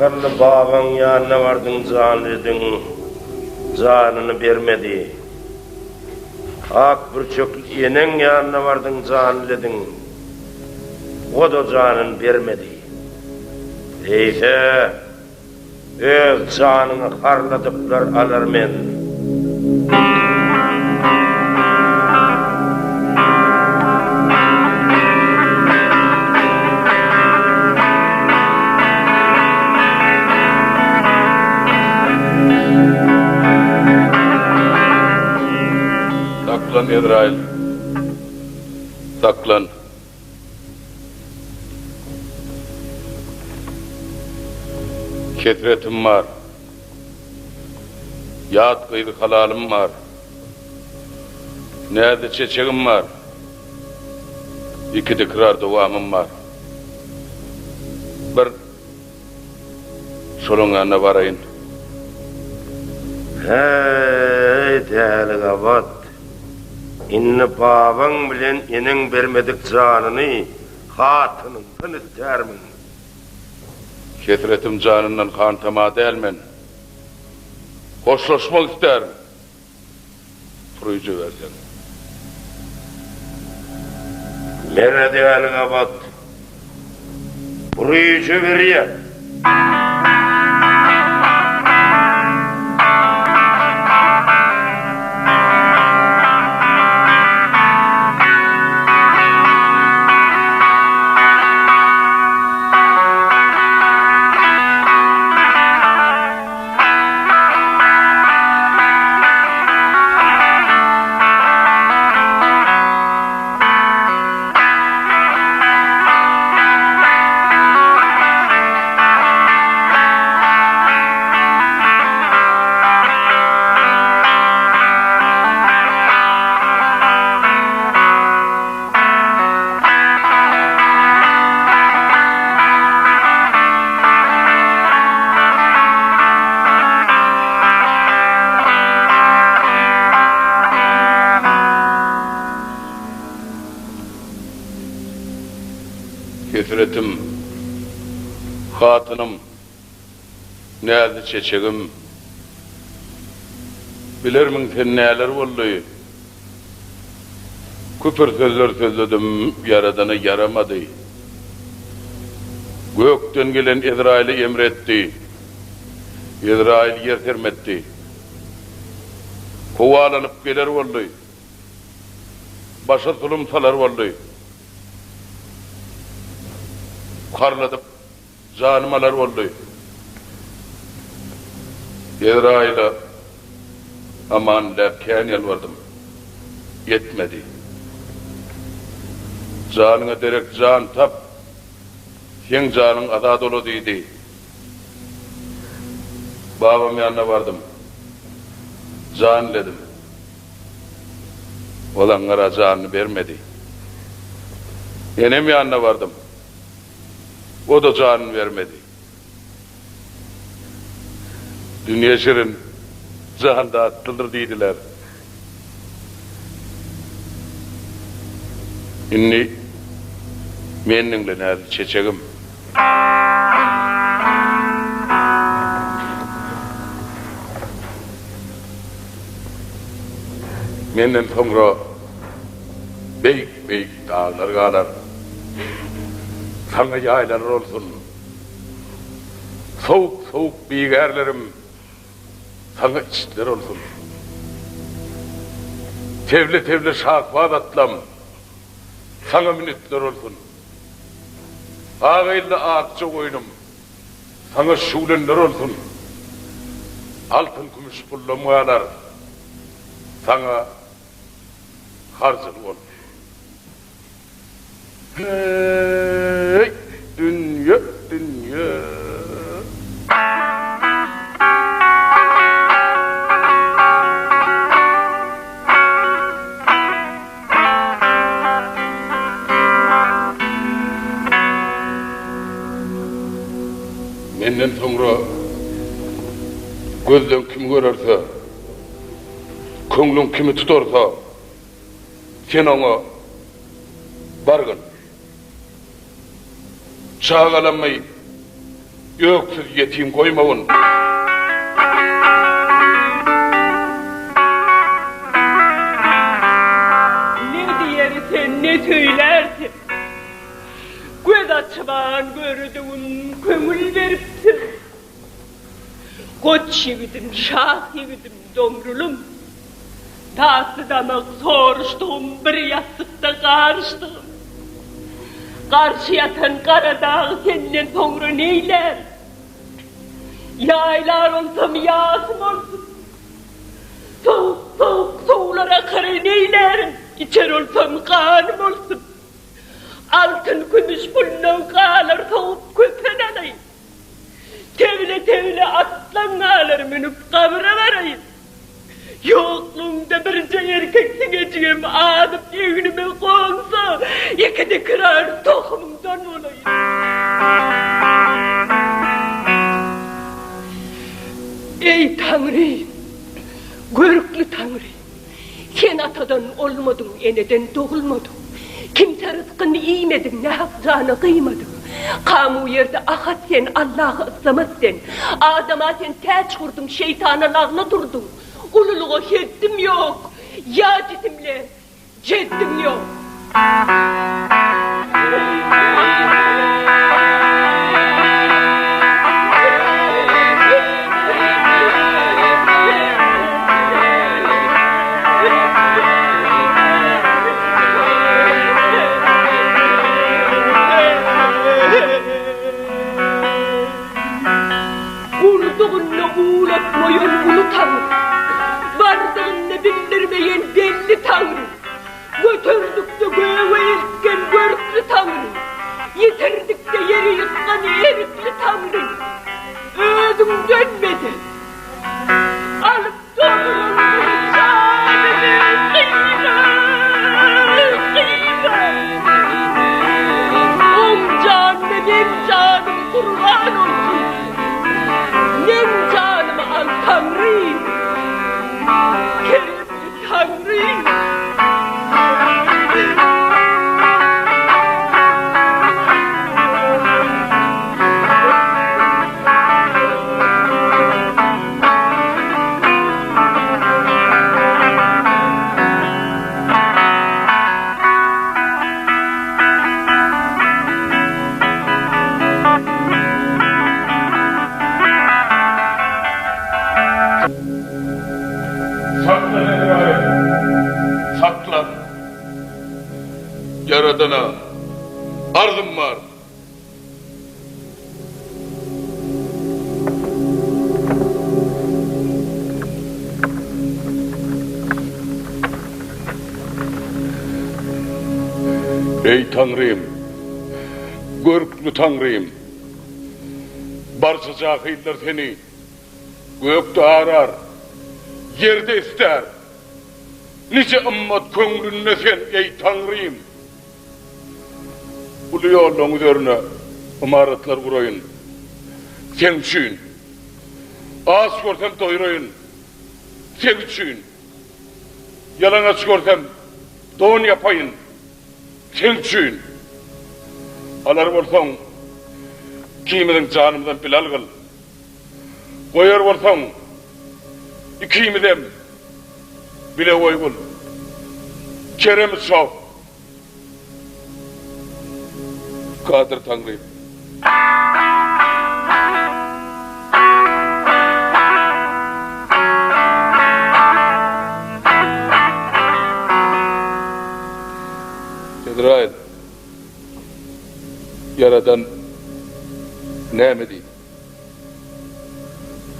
Sakgally babaň ýanyna bardyň janlydyň, janyny bermedi. Ak bürçekli eneň ýanyna bardyň janlydyň, o-da janyny bermedi. Eýse, Öz janyňy harladyplar alar men. Saklan Ezraýyl, saklan. Hesretim bar. Ýat gyzy halalym bar. Näzli çeçegim bar. Iki dikrar dowamym bar. Bir şolaň ýanyna baraýyn. Häý, däli gabat! Indi babaň bilen eneň bermedik janyny hatynyňdan islärmiň? Hesretim janyndan hantama däl men. Hoşlaşmak istärin. Puryja berseň. Meret däli gabat. Puryja berýän. Hesretim, hatynym, näzli çeçegim, Bilermiň sen näler boldy? Küpür sözler sözledim, Ýaradana ýaramady. Gökden gelen Ezraýyla emr etdi. Ezraýyl ýer sermetdi. Howalanyp geler boldy. Başa zulum salar boldy. Harladyp Janym alar boldy. Ezraýyla aman diläp kän ýalbardym. Ýetmedi. Janyňa derek jan tap, seň janyň azat ola diýdi. Babam ýanyna bardym. Jan diledim. Ol aňňara janyny bermedi. Enem ýanyna bardym. O-da janyny bermedi. Dünýe şirin, jan datlydyr diýdiler. Indi meni diňle, näzli çeçegim. Menden soňra beýik-beýik daglar galar. Saňa ýaýlalar bolsun. Sowuk-sowuk bigärlerim saňa içitler bolsun. Teble-teble şahbaz atlam saňa minitler bolsun. Ak elli akja goýnum saňa şüwlenler bolsun. Altyn-kümüş pullam galar saňa harjyny bolsun. Heý, dünýe, dünýe. Menden soňra gözleň kimi görerse, köňlüň kimi tutarsa, sen oňa bargyn. Çagalamy. Öksüz ýetim goýmagyn. Ne diýer sen, ne söýlär sen. Göz açyban gördügim köňül beripsiň. Goç ýigidim, şah ýigidim, Domrulym. Tatly damak soruşdygym, bir ýassykda garyşdygym. Garşy ýatan gara dag senden soňra neýlär? Ýaýlar olsam ýasym olsun. Sowuk-sowuk suwlar akary neýlärin? Içer olsam ganym olsun. Altyn-kümüş puluna galar sowup köpen alaýyn. Teble-teble atlan galar münüp gabra baraýyn. Ýoklugyňda birje erkek siňejigem azyp egnime gonsa, ýeke tekrar tohumyňdan bolaýyn. Eý, Taňry! Görkli Taňry! Sen atadan olmadyň, eneden dogulmadyň. Kimse ryzkyny iýmediň, nähak jana gyýmadyň. Kamu ýerde Ahat sen, Allahy yslamat sen. Adama sen täç gurduň, şeýtana lagnat urduň. Ululyga heddim ýok, ýa jisimle jeddim ýok. Gurdugynda uwlatmaýan uly Taňry, Bardygynda bildirmeýän belli Taňry. Göterdikde göge eltgen görkli Taňry, Ýitirdikde ýere ýykgan erkli Taňry, Özüňden medet alyp Togruldyň janyny gyýma, gyýma. Oň janyna meň janym gurban olsun, Meň janymy al Taňry, keremli Taňry! Saklan Ezraýyl, saklan! Ýaradana arzym bar. Eý, Taňrym! Görkli Taňrym! Barça jahyllar seni Gökde arar, ýerde istär. Nije ymmat köňlünde sen, eý, Taňrym! Uly ýollaň üzerine ymaratlar guraýyn. Seň üçin. Aç görsem doýraýyn. Seň üçin. Ýalaňaç görsem don ýapaýyn. Seň üçin. Alar bolsaň, ikimiziň janymyzam bile algyl. Goýar bolsaň, ikimizem bile goýgul. Keremi çoh. Kadyr Taňrym. Ezraýyl, Ýaradan näme diýdi?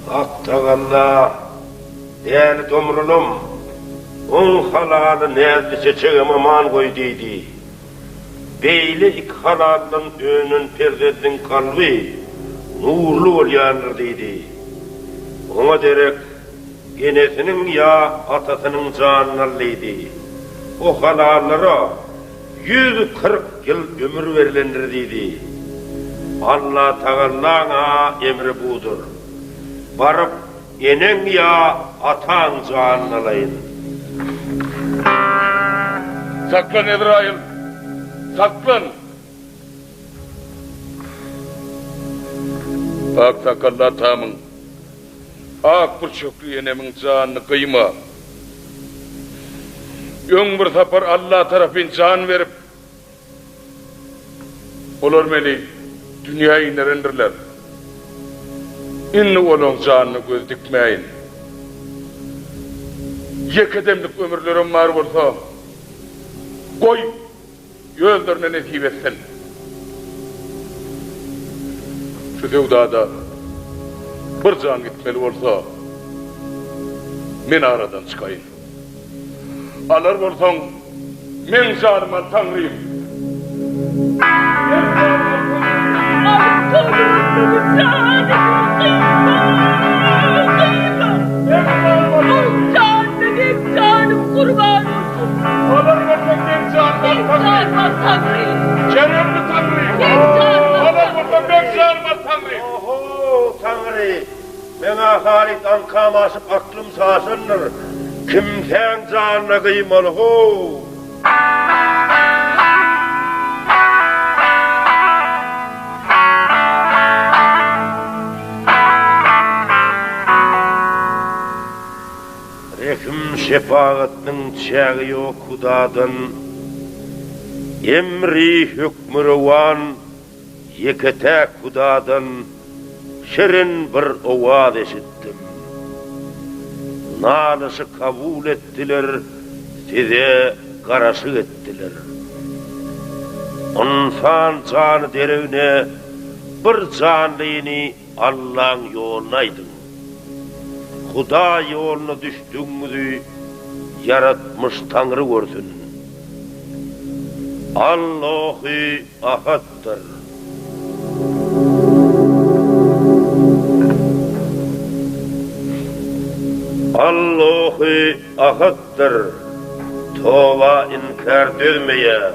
Hak Tagalla, Däli Domrulym, oň halaly näzli çeçegem aman goý diýdi. Beýle iki halaldan önen perzendiň kalby nurly bolýandyr diýdi. Oňa derek enesiniň ýa atasynyň janyny al diýdi. O halallara 140 ýyl ömür berlendir diýdi. Allatagallaň-a emri budur. Baryp eneň ýa ataň janyny alaýyn. Saklan, Ezraýyl! Saklan! Ak sakally atamyň, ak pürçekli enemiň janyny gyýma. Öň bir sapar Alla tarapyn jan berip, Olar meni dünýä inderendirler. Indi olaň janyna göz dikmäýin. Ýeke demlik ömürlerem bar bolsa, goý, özlerine nesip etsin. Şu söwdada bir jan gitmeli bolsa, men aradan çykaýyn. Alar bolsaň, meň janym al, Taňrym! Meň janym al, Taňrym! Alyp togrulyň janyny gyýma, gyýma! Meň janym al, Ol janyna meň janym gurban bolsun! Alar bolsaň, meň janym al, Meň janym al, Taňrym! Keremli Taňrym! Meň janym al, Alar bolsaň, meň janym al, Taňrym! Oho, Taňry! Meň-ä halys aňkam aşyp aklym çaşandyr. Kimsäň janyna gyýmaly how. Rehim-şepagatnyň çägi ýok Hudadan, Emri hökmürowan Ýeke-täk Hudadan şirin bir owaz eşitdim. Nalyşy kabul etdiler, size garaşyk etdiler. Ynsan jany deregine bir janlyny Allaň ýoluna aýdyň. Hudaý ýoluna düşdügiňizi ýaratmyş Taňry görsün. Allohy Ahatdyr. Allohy Ahatdyr, toba inkär dözmeýär.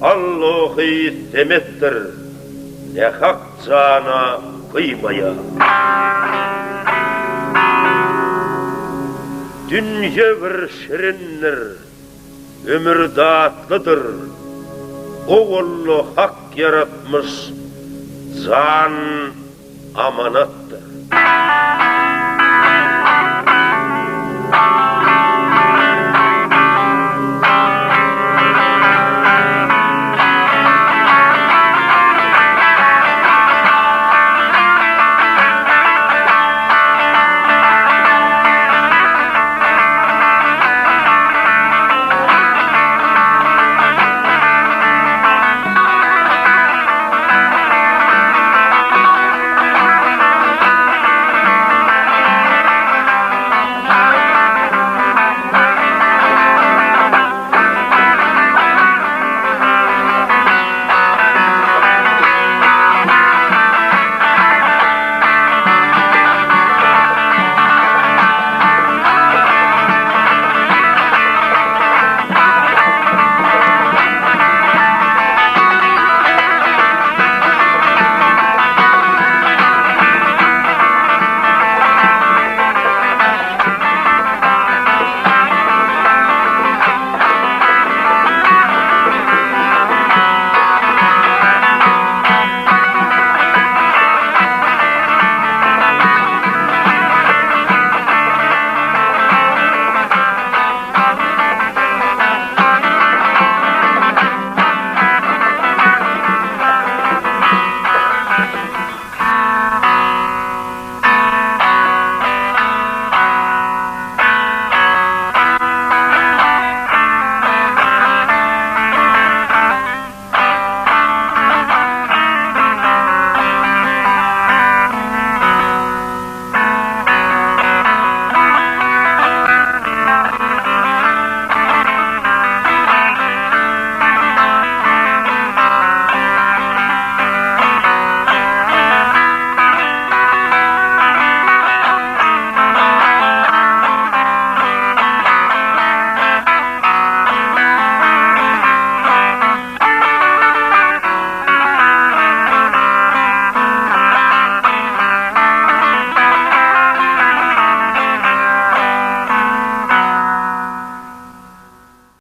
Allohy Semetdir, nähak jana gyýmaýar. Dünýe bir şirindir. Ömür datlydyr, Owalla Hak ýaratmyş, jan amanatdyr.